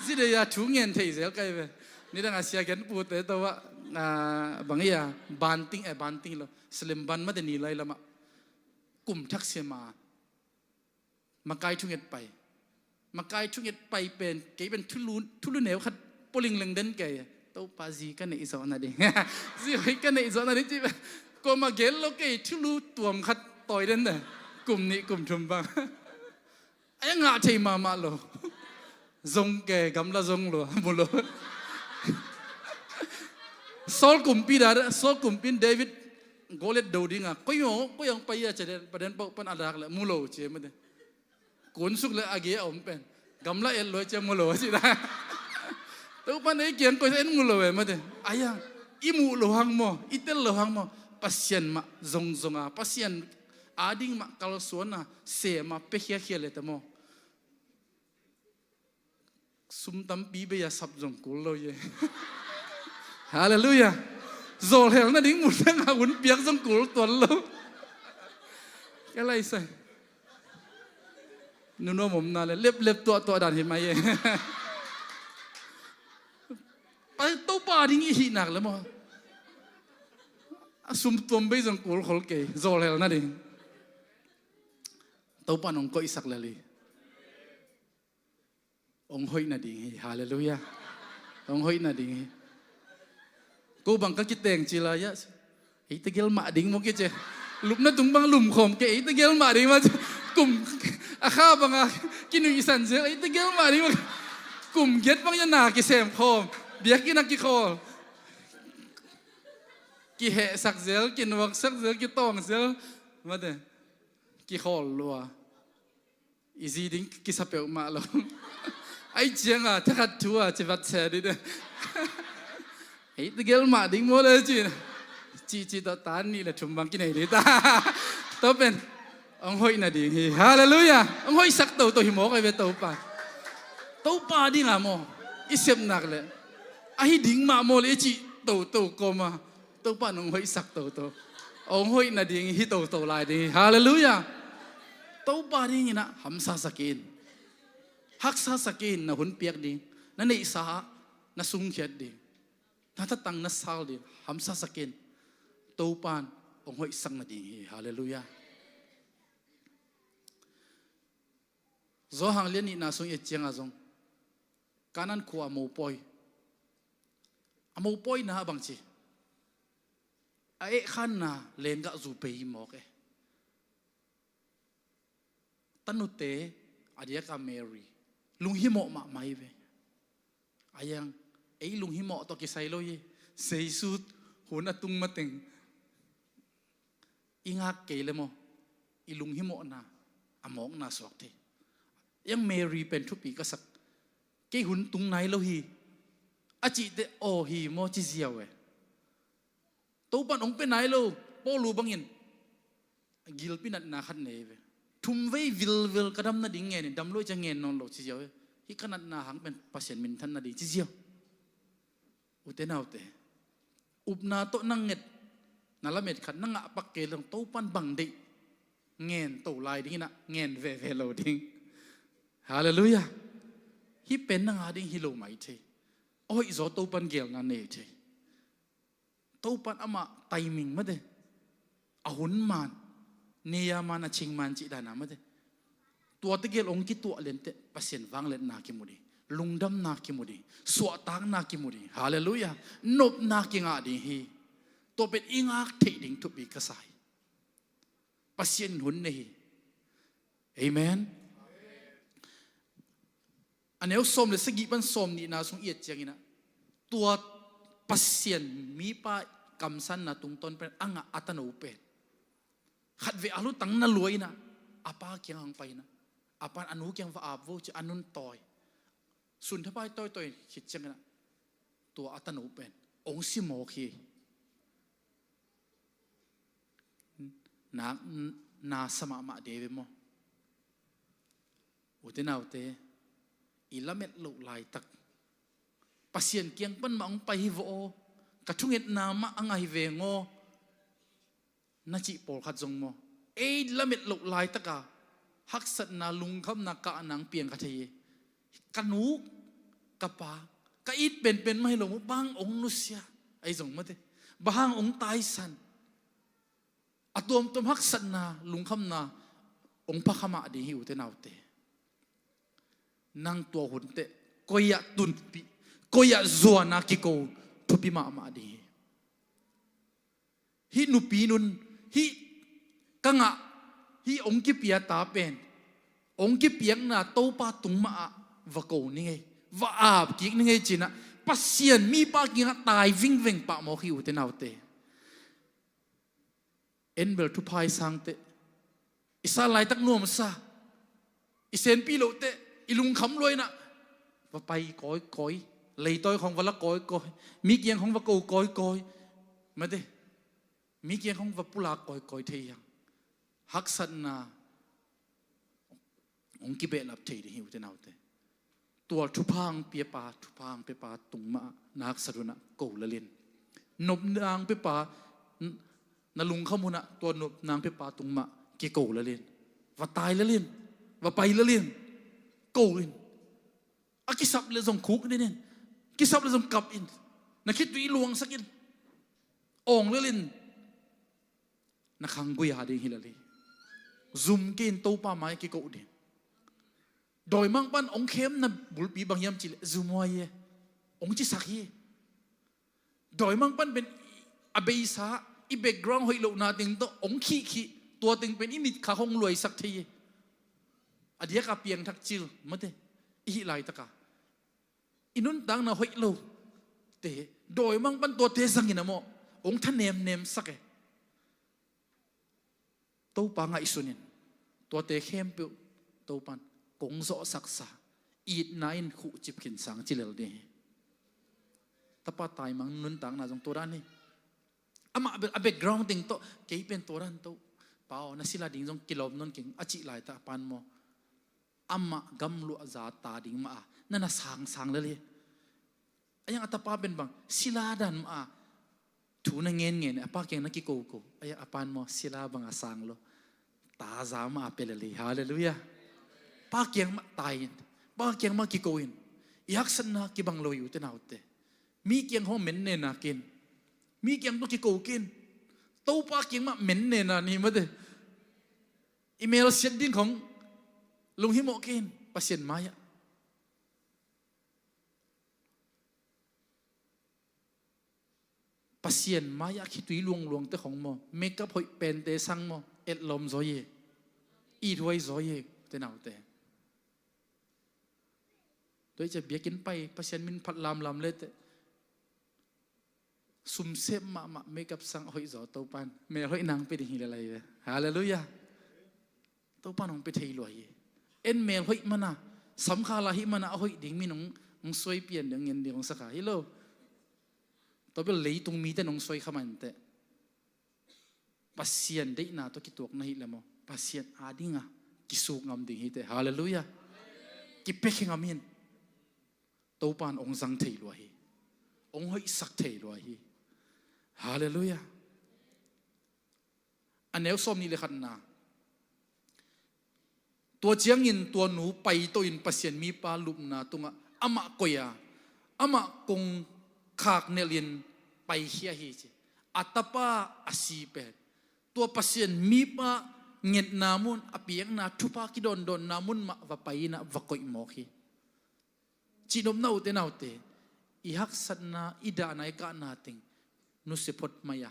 zi dei a thu ngen thei zel kai ve. Nidang a sia gen pute tawh ah, ah, bang hi a, banting, eh, banting lo, Salemban mate ni lai lamah kum thak sia ma, makai thunget pai. Makai thunget pai pen, kei pen thulu, thulu neu khat pua lingleng den kei. Topa, zi ka neih zawh nading, zi hoih ka neih zawh nading ci pen, kuamah gen lo kei, thulu tuam khat tawi den de. Kum nih kum thum bang. Ai, a ngah thei mahmah lo. Zong kei, gamla zong lo, mu lo. Saul kumpi dan, Saul kumpi in David, Goliath do ding a, koi hong, koi hong pai a ci den, pa den pau pan a dak leh mu lo ci mate. Kunsuk le a gei a om pen, gamla et lo ci a, mu lo a ci dan. Topa'n ei kiang koi en mu lo e mate. Ai-a, i muh loh hang maw, i tel loh hang maw, Pasian mah zongzong a, Pasian ading mah kalsuan a, sem a, piakhia khia le ta maw. Sum tampi bei a sap zong kul lo ye. Halleluiah. Zawlhel nading mun dang a hun piak zong kul tuan lo. Ka lai sai. Nunuam omna le leplep tuahtuah dan hi mai e. Pai Topa ding i hih nak le maw. A sum tuam bei zong kul khol kei. Zawlhel nading. Topa nong koihsak le li. Ong hoih nading hi. Halleluiah. Ong hoih nading hi. Ko bang ka kiteng ci lai ah. Ei tegel mah ding maw kici. Lupna tung bang lumkhawm kei, ei tegel mah ding maw. Kum a kha bang a kinuihsan zel, ei tegel mah ding maw. Kum giat bang ia na kisem khawm. Biakinn a kikhawl. Kihehsak zel, kinuaksak zel, kitawng zel. Mate. Kikhawl lua. I zi ding kisa peuhmah lo. Ai cianga thakhat thu a ci vat se dih de. Ei tegel mah ding maw le ci. Ci ci tawh tan nih le thum bang kinei dih ta. Tua pen ong hoih nading hi. Halleluiah. Ong hoihsak toto hi mawk ai ve Topa. Topa dinga maw i sep nak le ahi ding mah maw le i cih toto kawma Topa nong hoihsak toto. Ong hoih nading hi toto lai ding hi. Halleluiah. Topa dinginah hamsa sakin, haksa sakin, na hun piak ding, na neihsa ah na sungkhiat ding, na tatang na sal ding hamsa sakin. Topan ong hoihsak nading hi. Halleluiah. Zawhang lian nihna sung i et cianga zong Kanan khua a mopawi, a mopawina a bangci a ehkhanna lenggah zu bei mawk e. Tanute a diaka Mary lunghimawh mahmah hi ve. A iang ei lunghimawh tawh kisai lo hi. Seisut hun a tung mateng i ngak kei le maw i lunghimawhna a mawkna suak thei. Iang Mary pen thupi ka sak. Kei hun tung nai lo hi a cihte aw hi maw ci ziau e. Topan ong pe nai lo. Paulu bangin gilpi natna khat nei ve. Thum vei vilvel ka dam nading ngenin dam lo i cia ngen nawn lo ci ziau e. Hih ka natna hang pen Pasian minthan nading ci ziau. Ute naute, upna tawh na nget na lamet khat na ngah pak kei leng Topan bang deih ngen to lai dinginah ngen veve lo ding. Halleluiah. Hih pen nanga ding hi lo mai thei. A hoih zaw Topan gelna nei thei. Topan amah timing mate, a hun man, neia man, a cing man cih dana mate. Tua tegel ong kituah lenteh Pasian vangliatna kimu ding, lungdamna kimu ding, suahtakna kimu ding. Halleluiah. Nopna kingah ding hi. Tua pen i ngak theih ding thupi ka sa hi. Pasian in hun nei hi. Amen. A neu sawm le sagih pan sawm nihna sung i et cianginah tua Pasian mipa kamsanna tungtawn pen a ngah a tano pen khatvei a lutang na luainah a pa kiang hang painah a pan a nu kiang va apvo ci a nun tawi. Sun thapai tawitawi khit cianginah tua a tano pen ong si mawk hi. Nak na sa mahmah dei ve maw? Ute naute, i lamet loh laitak Pasian kiang pan mah hong pai hi vaw aw, ka thungetna mah a ngah hi veng aw, na cih pawlkhat zong maw? Ei lamet loh laitaka haksatna, lungkhamna, kahna hong piang kha thei hi. Ka nu, ka pa, ka it penpen mah hi lo maw, bang hong nusia ahi zong mate, bang hang hong taisan. A tuamtuam haksatna, lungkhamna hong phakha mah ding hi ute naute. Nang tua hun teh koi-ah tunpih, koi-ah zuana kiko thupi mahmah ding hi. Hih nupi nun, hih ka ngah, hih hong kipia ta pen hong kipiakna Topa tung mahah va ko ni ngei, va ap kik ni ngei cinah Pasian mipa kingah tai vingveng pah mawk hi ute naute. En bel thupha i sangteh, i sa laitak nuamsa, i senpi lohteh i lungkham luainah va pai kawikawi, leitawi khawng va la kawikawi, mi kiang khawng va ko kawikawi. Mate, Mi kiang hong va pulak kawikawi thei hi hang. Haksatna hong kibehlap thei ding hi, ute naute. Tua thupha hong piapa, thupha hong piapa tung mah na haksat hunah ko lel in. Nopna hong piapa, n-, na lungkham hunah tua nopna hong piapa tung mah kiko lel in. Va tai lel in. Va pai lel in. Ko in. A kisap le zong khuk den in. Kisap le zong kap in. Na khitui luangsak in. Awng lel in. Na khanggui a ding hi lel hi. Zum kei in, Topa mai kiko ding. Dawimangpa'n hong khemna bulpi bang hiam cih leh zum huai hi. Hong cisak hi. Dawimangpa'n pen a beisa, i background hoih lohna teng tawh hong khihkhih, tua teng pen i mitkha hong luaisak thei hi. A diaka piangthak cil mate i hih laitaka i nuntakna hoih lote, dawimangpa'n tuate zangin a maw, hong thanemnemsak e. Topa ngaihsun in, tuate khempeuh Topa'n kong zawhsaksa, itna in khuhcip khin sang ci lel ding hi. Tapa taimang nuntakna zong tua dan hi. Amah a background teng tawh, kei pen tua dan, Topa aw, na sila ding zong kilawm nawn keng a cih laitak a pa'n maw, amah gamluah za ta ding mah a na na sangsang lel hi. A yang a tapa pen bang sila dan mah a thu na ngenngen, a pa kiang na kikoko, a yang a pa'n maw sila bang a sang lo, ta za mah a pia lel hi. Halleluiah. Pa kiang mah tai in, pa kiang mah kiko in. I haksatna kibang lo hi, ute naute. Mi kiang hong mennena kei in. Mi kiang tawh kiko kei in. Topa kiang mah mennena ni mate. I melsiat ding khong lunghimawh kei in, Pasian mai-ah. Pasian mai-ah khitui luangluangte khong maw, makeup hoih pente sang maw, etlawm zaw hi. Ithuai zaw hi, ute naute. Tua hi ciang biakinn pai, Pasian min phat lamlam leteh, sumsep mahmah, makeup sang a hoih zaw, Topa'n mel hoih nang pia ding hi lel hi ve. Halleluiah. Topa'n hong pia thei lua hi. En mel hoih mana, samkhala hih mana a hoih ding min hong, hong suai pian ding, ngen ding hong sakha hi lo. Tua bel leitung mite nong suai kha manteh, Pasian deihna tawh kituak na hih leh maw, Pasian adinga kisuk ngam ding hi teh. Halleluiah. Kipiakhia ngam in. Topa'n hong zang thei lua hi. Hong hoihsak thei lua hi. Halleluiah. A neu sawmnih le khatna. Tua ciangin tua nu paito in Pasian mipa lupna tungah amah koih a, amah kongkhak nelhin paikhia hi ci. A tapa a si pen tua Pasian mipa ngetna mun, a piakna thupha kidondawnna mun mah va pai in ah va koih mawk hi. Cihnopna, ute naute, i haksatna, i dahna, i kahna teng nusia phot mai-a,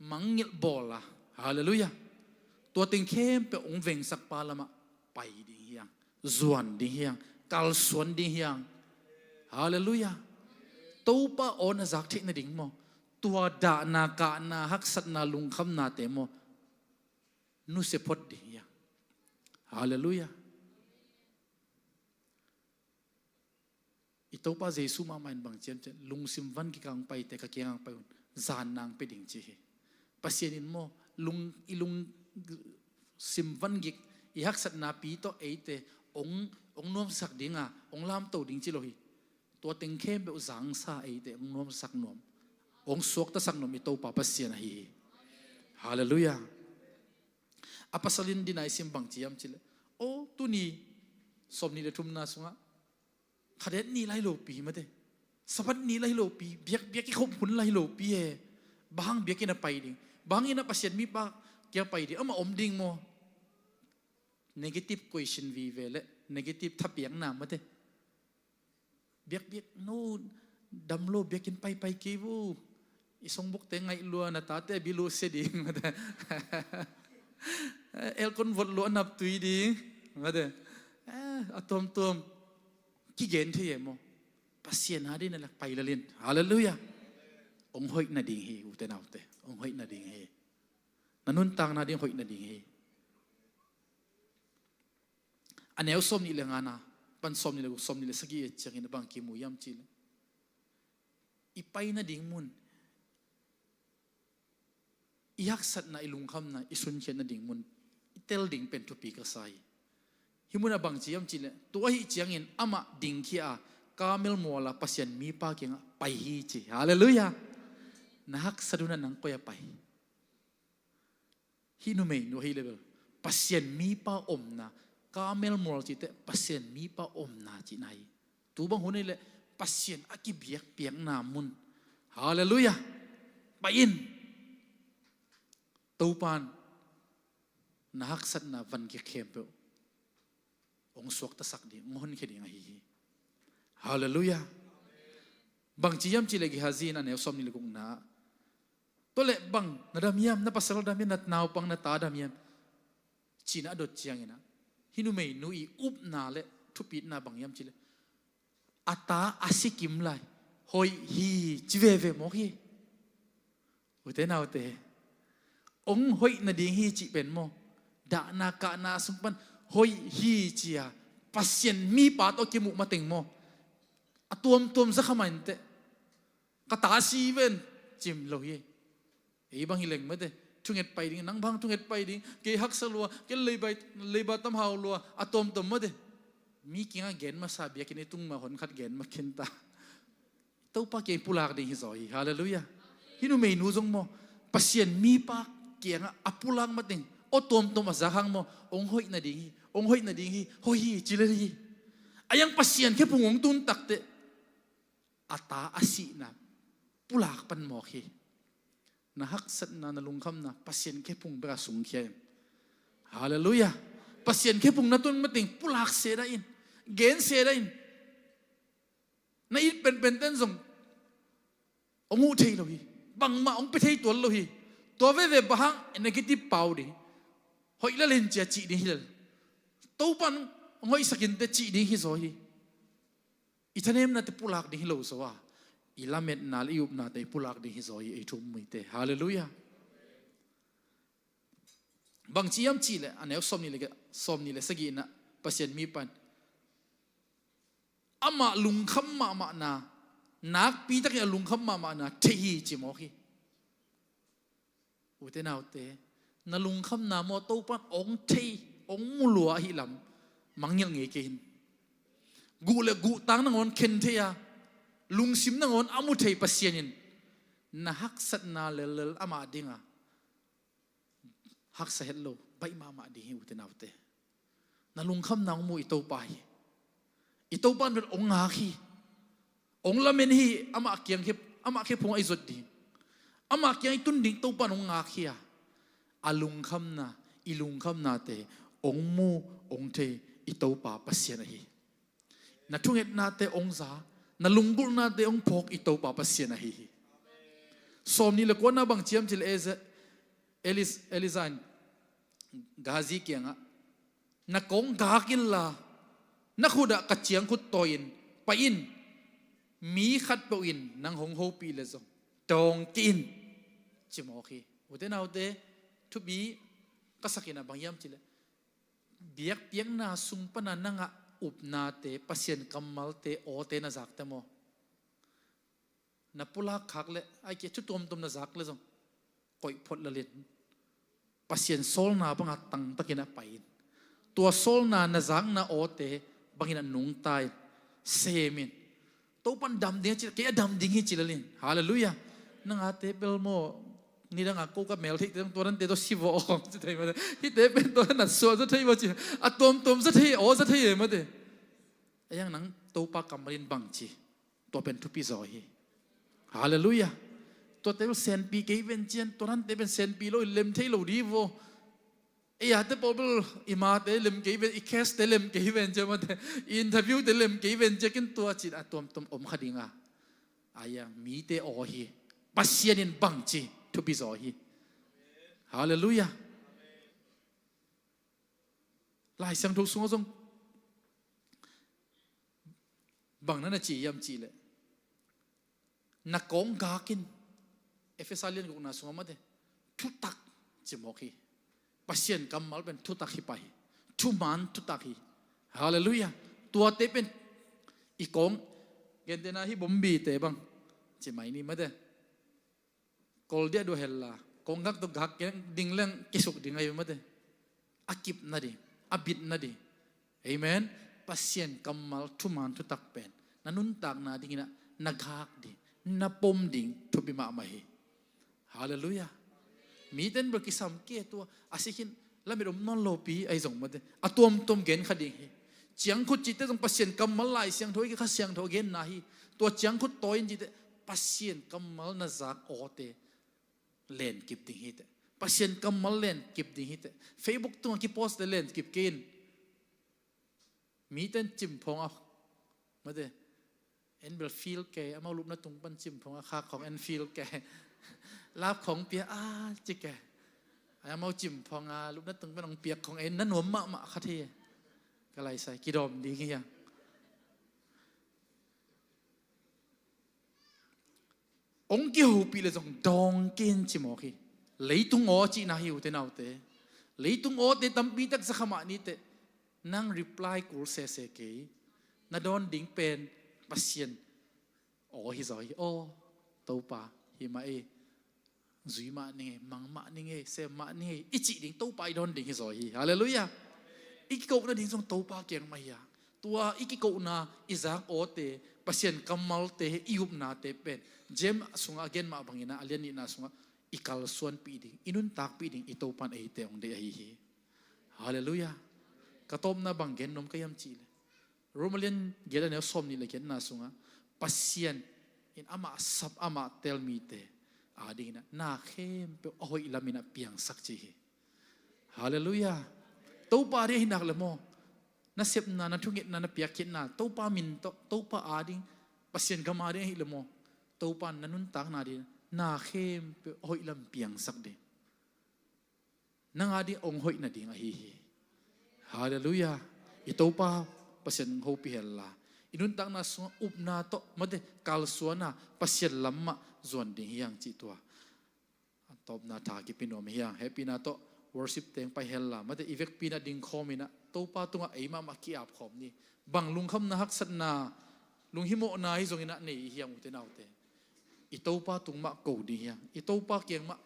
mangngilh bawl a, halleluiah, tua teng khempeuh hong vengsak pa lamah pai ding hi hang, zuan ding hi hang, kalsuan ding hi hang. Halleluiah. Topa aw na zak theih nading maw, tua dahna, kahna, haksatna, lungkhamnate maw, nusia phot ding hi hang. Halleluiah. I Topa Jesu mahmah in bang ci hiam cih leh, lungsim vangik a hong paite ka kiangah hong pai un, zan nang pia ding ci hi. Pasian in maw, lung, i lungsim vangik, i haksatnapi tawh eite hong, hong nuamsak ding a, hong lamto ding ci lo hi. Tua teng khempeuh zangsa eite hong nuamsak nuam, hong suaktasak nuam i Topa Pasian ahi hi. Halleluiah. A pasal in dina i sim bang ci hiam cih leh, aw, tuni sawmnih le thumna sungah khadet ni lai lopi mate, Sabbath ni lai lopi, biak, biak i khop hun lai lopi e. Bang hang biakinn a pai ding, bang hang inn ah Pasian mipa kiang pai ding, amah om ding maw? Negative question vive le negative thapiakna mate. Biakbiak no, dam lo, biakinn paipai kei vo. I songbukte ngaih lua, na tate a bilu sia ding mate. Aircon vot lua, a naptui ding mate. Eh, a tuamtuam kigen thei e maw. Pasian ading na lak pai lel in. Halleluiah. Hong hoih nading hi, ute naute. Hong hoih nading hi. Na nuntakna ding hoih nading hi. A neu sawmnih le ngana pan sawmnih le guk, sawmnih le sagih et ciangin a bang kimu hiam cih leh, i pai nading mun, i haksatna, i lungkhamna, i sunkhiat nading mun i tel ding pen thupi ka sa hi. Hih munah bang ci hiam cihleh, tua ahih ciangin amah dingkhia a, Karmel mualah Pasian mipa kiangah pai hi ci. Halleluiah. Na haksat hunah nang koi-ah pai? Hih numeinu ahih leh bel Pasian mipa omna, Karmel mual cihte Pasian mipa omna cihna hi. Tu bang hun ahih leh Pasian a kibiakpiakna mun. Halleluiah. Pai in. Topa'n na haksatna van gik khempeuh hong suaktasak ding, hong honkhia ding ahi hi. Halleluiah. Bang ci hiam cihleh Gehazi in a neu sawmnih le gukna ah, tua leh bang na dam hiam, na pasal dam hiam, na naupang na ta dam hiam, ci-in a dot ciangin ah, hih numeinu i upna le thupitna bang hiam cihleh, a ta a si kim lai, hoih hi ci veve mawk hi. Ute naute, hong hoih nading hi cih pen maw, dahna kahna sung pan hoih hi ci-a Pasian mipa tawh kimuh mateng maw, a tuamtuam za kha mah inteh, ka ta si ven ci lo hi. Ei bang hi leng mate, thunget pai ding, nang bang thunget pai ding, kei haksa lua, kei leiba, leiba tam hau lua, a tuamtuam mate. Mi kiangah gen masa, biakinn i tung mah hon khat gen mah khin ta. Topa kiang pulak ding hi zaw hi. Halleluiah. Hih numeinu zong maw, Pasian mipa kiangah a pulak mateng, aw tuamtuam a zak hang maw, hong hoih nading hi, hong hoih nading hi, hoih hi ci lel hi. A iang Pasian khephung hong tun takteh, a ta a sihna pulak pan mawk hi. Na haksatna, na lungkhamna Pasian khephung bek a sungkhia in. Halleluiah. Pasian khephung na tun mateng pulak sedah in, gen sedah in. Na it penpen ten zong hong uh thei lo hi. Bangmah hong pia thei tuan lo hi. Tua veve bang hang negative pau ding, hoih lel in ci-a cih ding hi lel. Topa'n hong hoihsak inteh cih ding hi zaw hi. I thanemnate pulak ding hi lo zaw a, i lametna le i upnate i pulak ding hi zaw hi, ei thu-um mite. Halleluiah. Bang ci hiam cihleh a neu sawmnih le, sawmnih le sagihna ah Pasian mipa in amah lungkham mahmahna, nakpitakin a lungkham mahmahna thei hi ci mawk hi. Ute naute, na lungkhamna maw Topa'n hong thei, hong mu lua ahih lam mangngilh ngei kei in. Guh le guhtang nangawn khen thei a, lungsim nangawn a mu thei Pasian in na haksatna lellel amah dingah haksa het lo baih mahmah ding hi, ute naute. Na lungkhamna hong mu i Topa hi. I Topa'n bel hong ngak hi. Hong lamen hi. Amah kiang khe, amah khephung ah i zot ding, amah kiang i tun ding Topa'n hong ngak hi a, a lungkhamna, i lungkhamnate hong mu, hong thei i Topa Pasian ahi. Na thungetnate hong za, na lunggulhnate hong phawk i Topa Pasian ahi hi. Sawmnih le kuana bang ci hiam cihleh Eze-, Elis-, Elijah in Gehazi kiangah, na kawng gak inla, na khut ah ka ciangkhut tawi-in pai in. Mi khatpeuh in nang hong hopih leh zong dawng kei in, ci mawk hi. Ute naute, thupi ka sak in ah bang hiam cihleh, biakpiakna sung pana nang a upnate, Pasian kammalte, awte na zakte maw, na pulak khak leh, ahih kei leh thu tuamtuam na zak leh zong koih phot lel in, Pasian sawlna banga tangtakin ah pai in. Tua sawlna na zakna awte bangin ah nungta in, sem in. Topa'n dam ding a ci, kei a dam ding hi ci lel in. Halleluiah. Nang ate bel maw, nidang a ko ka mel theihte zong tua dante tawh si vawh aw ci thei mate. Hihte pen tua natsuah za thei vawh ci, a tuamtuam za thei, aw za thei e mate. A iang nang Topa kammal in bang ci, tua pen thupi zaw hi. Halleluiah. Tuate bel senpih kei ven ci-in, tua dante pen senpih lo in lem thei lo dih vaw. Ei ate pawl bel i mate lem kei ven, i case-te lem kei ven ci-a mate, i interview-te lem kei ven ci-a kin tua ci-in a tuamtuam om kha ding a. A iang mite aw hi. Pasian in bang ci, thupi zaw hi. Halleluiah. Lai Siangtho sungah zong bang na na ci hiam cihleh, na kawng gak in. Efesa lian gukna sungah mate, thutak ci mawk hi. Pasian kammal pen thutak hi pah hi. Thuman thutak hi. Halleluiah. Tuate pen i kawng, gentehna hih bombite bang ci mai ni mate. Kol diah dua hel la, Kong gak tawh gak kei ding leng kisuk ding ahi mate. A kip nading, a bit nading. Amen. Pasian kammal thuman thutak pen na nuntakna dingin ah na gak ding, na pom ding thupi mahmah hi. Halleluiah. Mite in bel kisam kei tua a sikin lamet om nawn lopi ahi zong mate, a tuamtuam gen kha ding hi. Ciangkhut cihte zong Pasian kammal, Lai Siangtho, i Kha Siangtho a genna hi. Tua ciangkhut tawi in cihte Pasian kammal na zak awte len kip ding hi teh. Pasian kammal len kip ding hi teh. Facebook tungah kipost le len kip kei in. Mite in cimphawng a, mate, en bel feel kei, amau lupna tung pan cimphawng a khak khawng en feel kei. Lap khawng pia a ci kei. Amau cimphawng a lupna tung pan hong piak khawng en na nuam mahmah kha thei. Ka laisai kidawm ding hi a. Hong kihopih le zong dawng kei in ci mawk hi. Leitung aw cihna hi ute naute. Leitung awte tampi tak za kha mah ni teh. Nang reply kul sese kei. Na dawn ding pen Pasian aw hi zaw hi. Aw, Topa, hi mah e. Zui mah ning e, mang mah ning e, sem mah ning e, i cih ding Topa i dawn ding hi zaw hi. Halleluiah. I kikoh nading zong Topa kiang mah hi a. Tua i kikohna, i zak awte, Pasian kammalte, i upnate pen James sungah a gen mah bangin ah, a lian nihna sungah i kalsuanpih ding, i nuntakpih ding i Topa in eite hong deih ahi hi. Halleluiah. Ka tawpna bang gen nuam ka hiam cih leh, Rom a lian giat a neu sawmnih le giatna sungah Pasian in amah sap, amah tel mite adingin ah na khempeuh a hoih lamin ah piangsak ci hi. Halleluiah. Topa ding ahi nak le maw, na sepna, na thungetna, na piakkhiatna Topa min tawh, Topa ading, Pasian gam ading ahi le maw, Topa in na nuntakna ding na khempeuh a hoih lam piangsak ding. Nang ading hong hoih nading ahi hi. Halleluiah. I Topa Pasian hong hopih hen la, i nuntakna sungah upna tawh, mate, kalsuanna Pasian lam mah zuan ding hi hang cih tua a tawpna tha kipia nuam hi hang. Hehpihna tawh worship teng pai hen la, mate, i vekpi in ah dingkhawm in ah Topa tungah ei mahmah ki-ap khawm ni. Bang lungkhamna, haksatna, lunghimawhna hi zongin ah nei hi hang ute naute. I Topa tung mah ko ding hi hang. I Topa kiang mah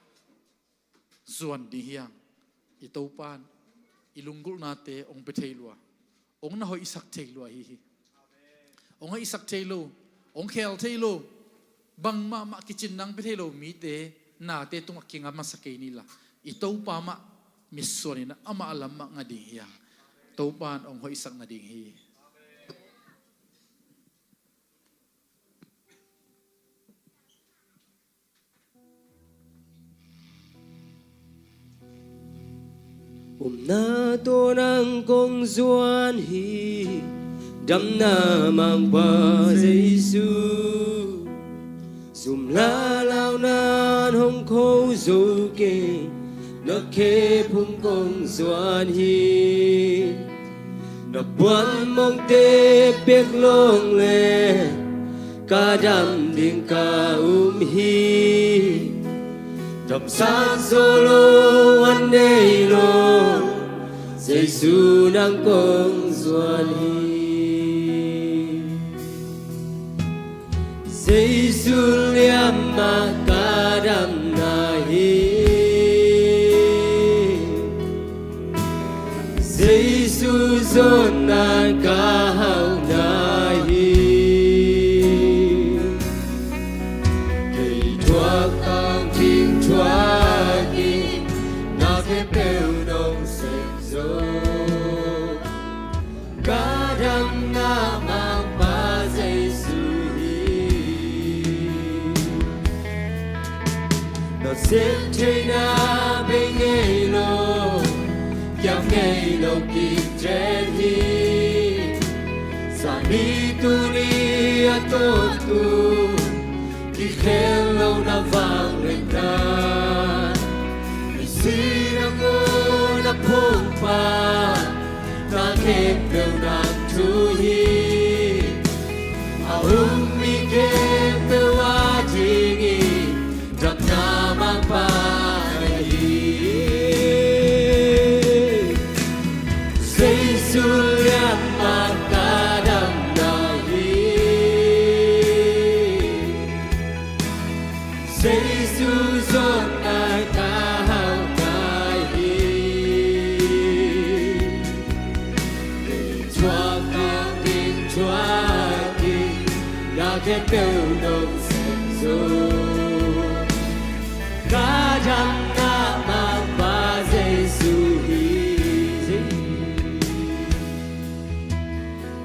zuan ding hi hang. I Topa in i lunggulhnate hong pia thei lua, hong na hoihsak thei lua ahi hi. Hong hoihsak thei lo, hong khel thei lo, bangmah mah kicin nang pia thei lo mite, nate tungah kinga masa kei ni la, i Topa mah mitsuan in ah amah lam mah nga ding hi hang. Topa in hong hoihsak nading hi. Upna tawh nang kong zuan hi, damna mangpa Jesu. Zum la launan hong kho zo kei, na khe phung kong zuan hi. Na puan mongte piak long le ka dam ding ka um hi. Damsak zo lo an nei lo, Jesu nang kong zuan hi. Jesu liamah ka damna hi. Jesu zawnna ka hauhna hi. Kei thuak tangthin thuak hi. Na khempeuh nong sem zo. Ka damna mangpa Jesu hi. Na sem theihna bei ngei lo, kiam ngei lo kik den hi. Sangni tuni a tawntung kikhel lo na vangliatna, i si na ngawn a phungpa, na khempeuh nang thu hi. A um mi khempeuh adingin damna mangpa na hi. Jesu liamah ka damna hi. Jesu zawnna Ka hauh nai hi. Thuak tang ding thuak hi. Na khempeuh nong sem zo. Ka damna Mangpa Jesu hi.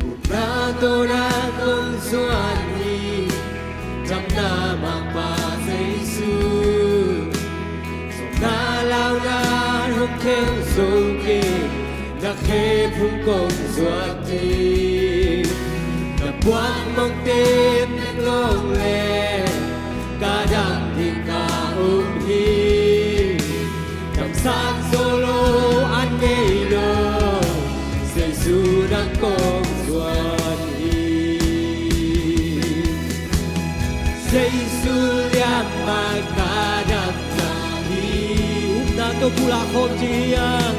Upna tawh na kong zuan hi. Damna Mangpa Jesu. Sawmna launa hong kheng zo kei. Na khe phung kong zuak hi. Na puak mong tem tek lawng le. Ka dam ding ka um hi. Damsak zo lo an ngei lo. Jesu nang kong zuan hi. Jesu liamah ka damna hi. Upna tawh bula khawm ci hiang.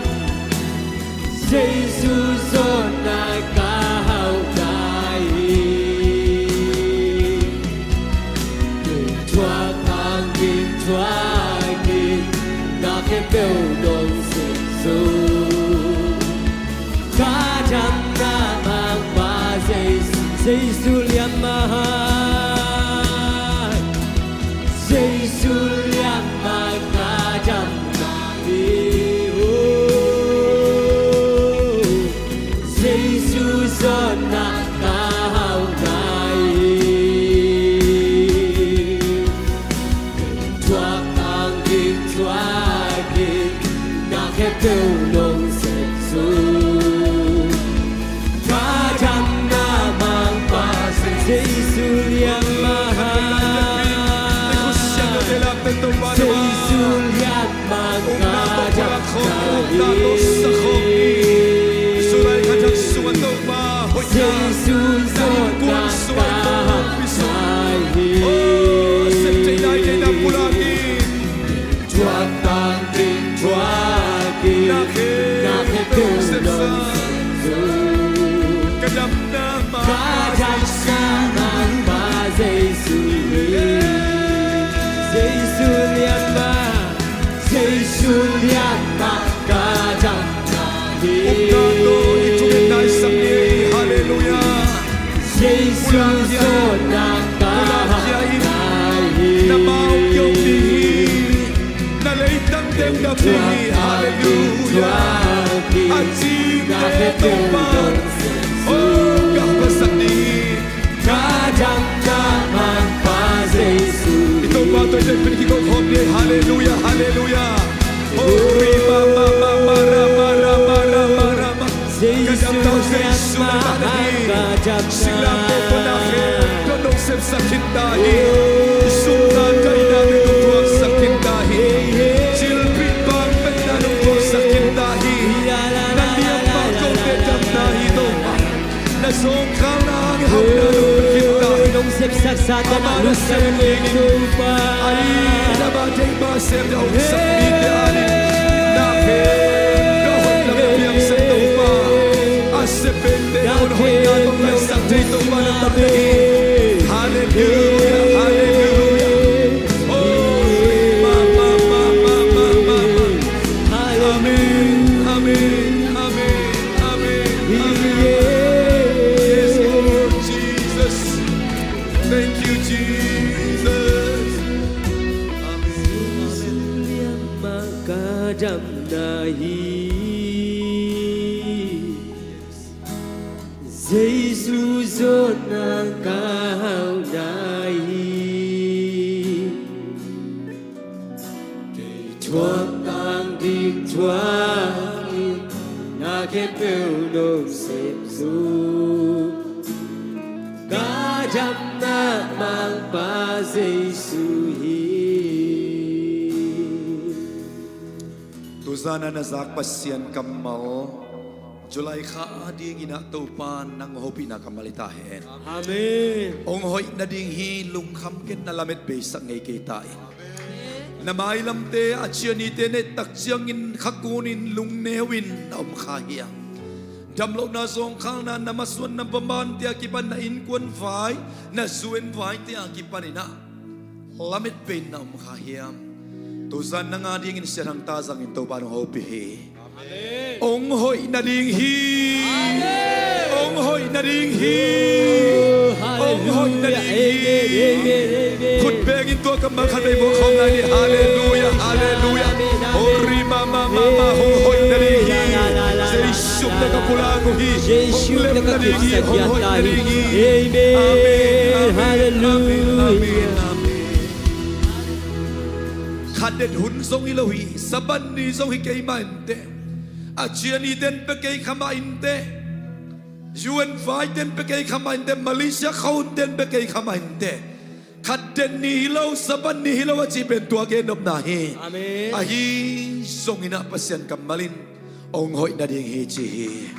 Jesu zawhna ka hauh nai hi. Thuak tang ding thuak hi. Na khempeuh nong sem zo. Ka damna Mangpa Jesu. Jesu liamah. Jesu liamah ka damna hi. Oh. Jesu zawhna ka hauh nai hi. Thuak tang ding thuak hi. Na khempeuh nong sem zo. Ka damna Mangpa Jesu liamah. Jesu liamah ka damna hi. Jesu zawhna ka hauh nai hi. Thuak tang ding thuak hi. Na khempeuh nong sem zo. Ka damna Mangpa Jesu hi. Jesu liamah. Jesu liamah ka damna hi. Upna tawh i thungen nai sam ni. Halleluiah. Jesu zawhna ka hauh nai hi. Na mau kiom ding hi. Na leitang deuh dam ding hi. Halleluiah. A cingte Topa. Oh, ka hamphatsak ding hi. Ka damna Mangpa Jesu. I Topa tawh i tek pen kiko khawm ding. Halleluiah, halleluiah. Oh, ri ma ma ma ma ra ma ra ma ra ma ra ma. Ka damna Jesu liamah ka damna hi. Singlamteh tawh na khempeuh nong sepsak khin ta hi. I sumna daina bek nong thuaksak khin ta hi. Cilpit bang bek na nong thuaksak khin ta hi. Na liamma kong bek damna hi Topa. Na zawngkhalna hang hauhna nong pia khin ta hi. Nong sepsak sa ta na lusam ding Topa. Ai, na ba dei ba sem na hong sak mite ading na khempeuh hoih lam na piang sem Topa. A sep pente na hong hoihna tawh laisak thei Topa na tam na hi. Halleluiah, halleluiah. Oh, ma ma ma ma ma ma ma. Amen, amen, amen, amen, amen. Yes, Lord Jesus. Thank you, Jesus. Amen, amen. Jesu zawhna ka hauh nai hi. Kei thuak tang ding thuak hi. Na khempeuh nong sem zo. Ka damna Mangpa Jesu hi. Tuzan a na zak Pasian kammal July kha adingin ah Topa nang hopihna kammal hi ta hen. Amen. Hong hoih nading hi. Lungkham ken, na lamet beisak ngei kei ta in. Na mailamte a cianite na et tak ciangin kha kunin lungneu in na om kha hiam? Damlohna zawngkhalna na masuan na banbante a kipan na innkuan vai, na zu en vaite a kipanin ah lamet pei in na om kha hiam? Tuzan nang a dingin siathang ta zangin Topa nong hopih hi. Hong hoih nading hi. Hong hoih nading hi. Hong hoih nading hi. Khut bengin tua kammal khat vei buak khawm lai ni. Halleluia, halleluia. Hori mama mama, hong hoih nading hi. Jesu na ka pulak uh hi. Hong lem nading hi. Hong hoih nading hi. Amen, amen, amen, amen. Khat den hun zong hi lo hi. Sabbath ni zong hi kei mah inteh. A cian i den pe kei kha mah inteh. U N vai den pe kei kha mah inteh. Malaysia khawng den pe kei kha mah inteh. Khat den ni hi lo, Sabbath ni hi lo a cih pen tua gen nopna hi. Amen. Ahi zongin ah Pasian kammal in hong hoih nading hi ci hi.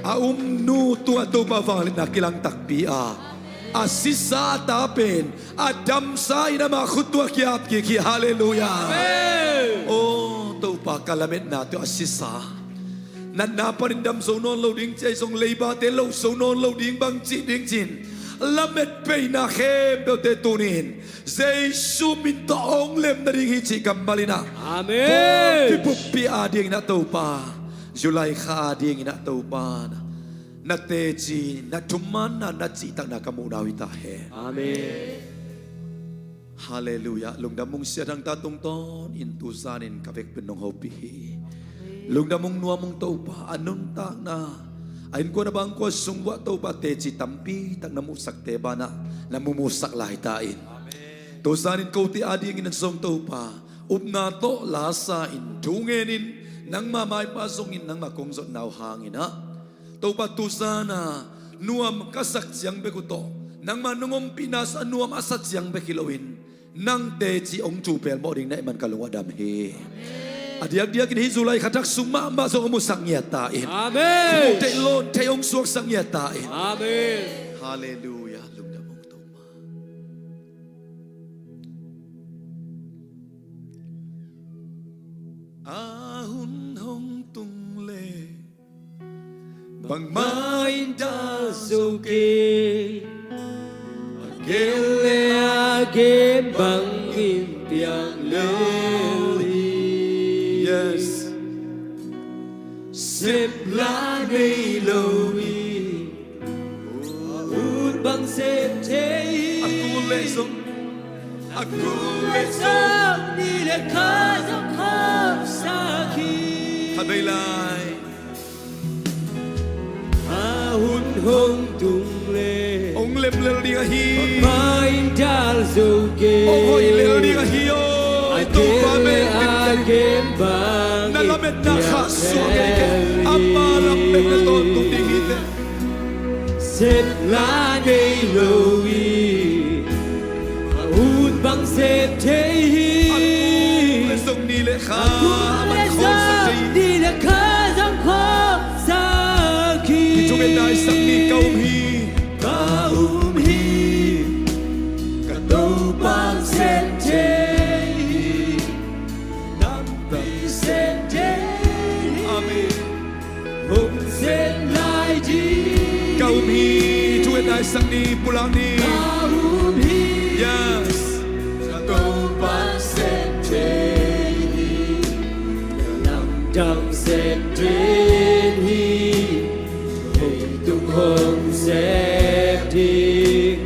A um nu tua Topa vangliatna kilang takpi a, a sisa a ta pen a damsa in ama khut tua kiap kik hi. Halleluia. Amen. O Topa, ka lametna tua a sisa, natna panin dam zo nawn lo ding ci, ahi zong leibate lo zo nawn lo ding bang cih ding cin lamet peina khempeuhte tunin Jesu min tawh hong lem nading hi cih kammal in ah, Amen, pawlpi buppi a dingin ah Topa, July kha a dingin ah Topa, na teci, na thumanna, na cihtakna ka muhna uh hi ta hen. Amen. Halleluia. Lungdam ung, siathang ta tungtawnin tuzanin ka vekpi-in nong hopih hi. Lungdam ung, nuam ung Topa, a nuntakna, a innkuan a bangkua sung uah Topa teci tampi tak na muhsakte banah na muhmuhsak lai ta in. Tuzanin kote a dingin ah zong Topa, upna tawh lasa in, thu ngenin, nangma maipha zongin nangma kong zotna uh hangin ah Topa, tuzan a nuam ka sak ciang bek uh tawh, nangma nong ompihna sa nuam a sa ciang bek hi loin, nang teci hong tu pelmawh ding na hih man ka lung a dam hi. A diakdiakin hih July kha thak sung mahmah zong hong musak ngiat ta in. Amen. Hong theih lawn theih hong suaksak ngiat ta in. Amen. Halleluia. Lungdam ung Topa. A hun hong tung le bangmah in dal zo kei, a gel le a gen bangin piang lel hi. Yes. Sep la nei lo hi. Ut bang sep thei hi. A kul le zong, a kul le zong, ni le kha zong khawmsak hi. Kha bei lai. A hun hong tung le hong lem lel ding ahi. Bangmah in dal zo kei. Hong hoih lel ding ahi aw. A Topa, a gen bang na lametna khahsuah kei kei. Ama lam bek na tawntung ding hi teh. Sep la nei lo hi. A ut bang sep thei hi. A kul le zong ni le kha, a kul le zong ni le kha zong khawmsak hi. Hih thungetna i sak ni, ka um hi. Ka um hi. Ka Topa sep thei hi. Nampi sep thei hi. Amen. Hong sep lai ding. Ka um hi. Thungetna i sak ni, pulak ni. Ka um hi. Yes. Ka Topa sep thei hi. Ka lamdang sep thei hi. Hong tung hong sep ding.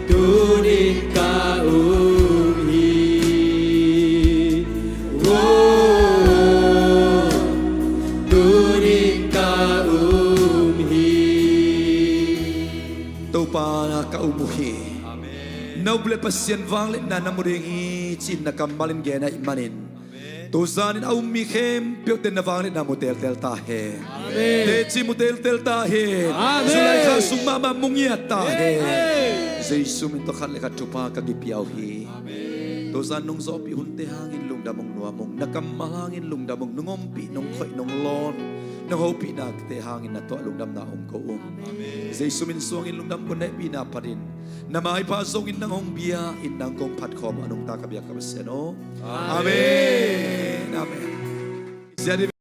Tunin ka um hi. Tunin ka um hi. Topa, ka um uh hi. Amen. Na up le Pasian vangliatna na mu ding hi, ci-in na kammal in gen ahih manin, amen, tuzanin a um mi khempeuhte na vangliatna mu teltel ta hen. Amen. Teci mu teltel ta hen. Amen. July kha sung mahmah mu ngiat ta hen. Amen. Jesu min tawh khat le khat thupha ka kipia uh hi. Amen. Tuzan nong zawhpih hunte hangin lungdam ung, nuam ung. Na kammal hangin lungdam ung. Nong ompih, nong khoih, nong lawn, nong hopihna te hangin na tuah lungdamna hong ko ung. Amen. Jesu min suangin lungdam ko, na hehpihna phatin na maipha zongin nang hong bia in, nang kong phat khawm a nungta ka biak ka Pasian aw. Amen. Amen. Amen.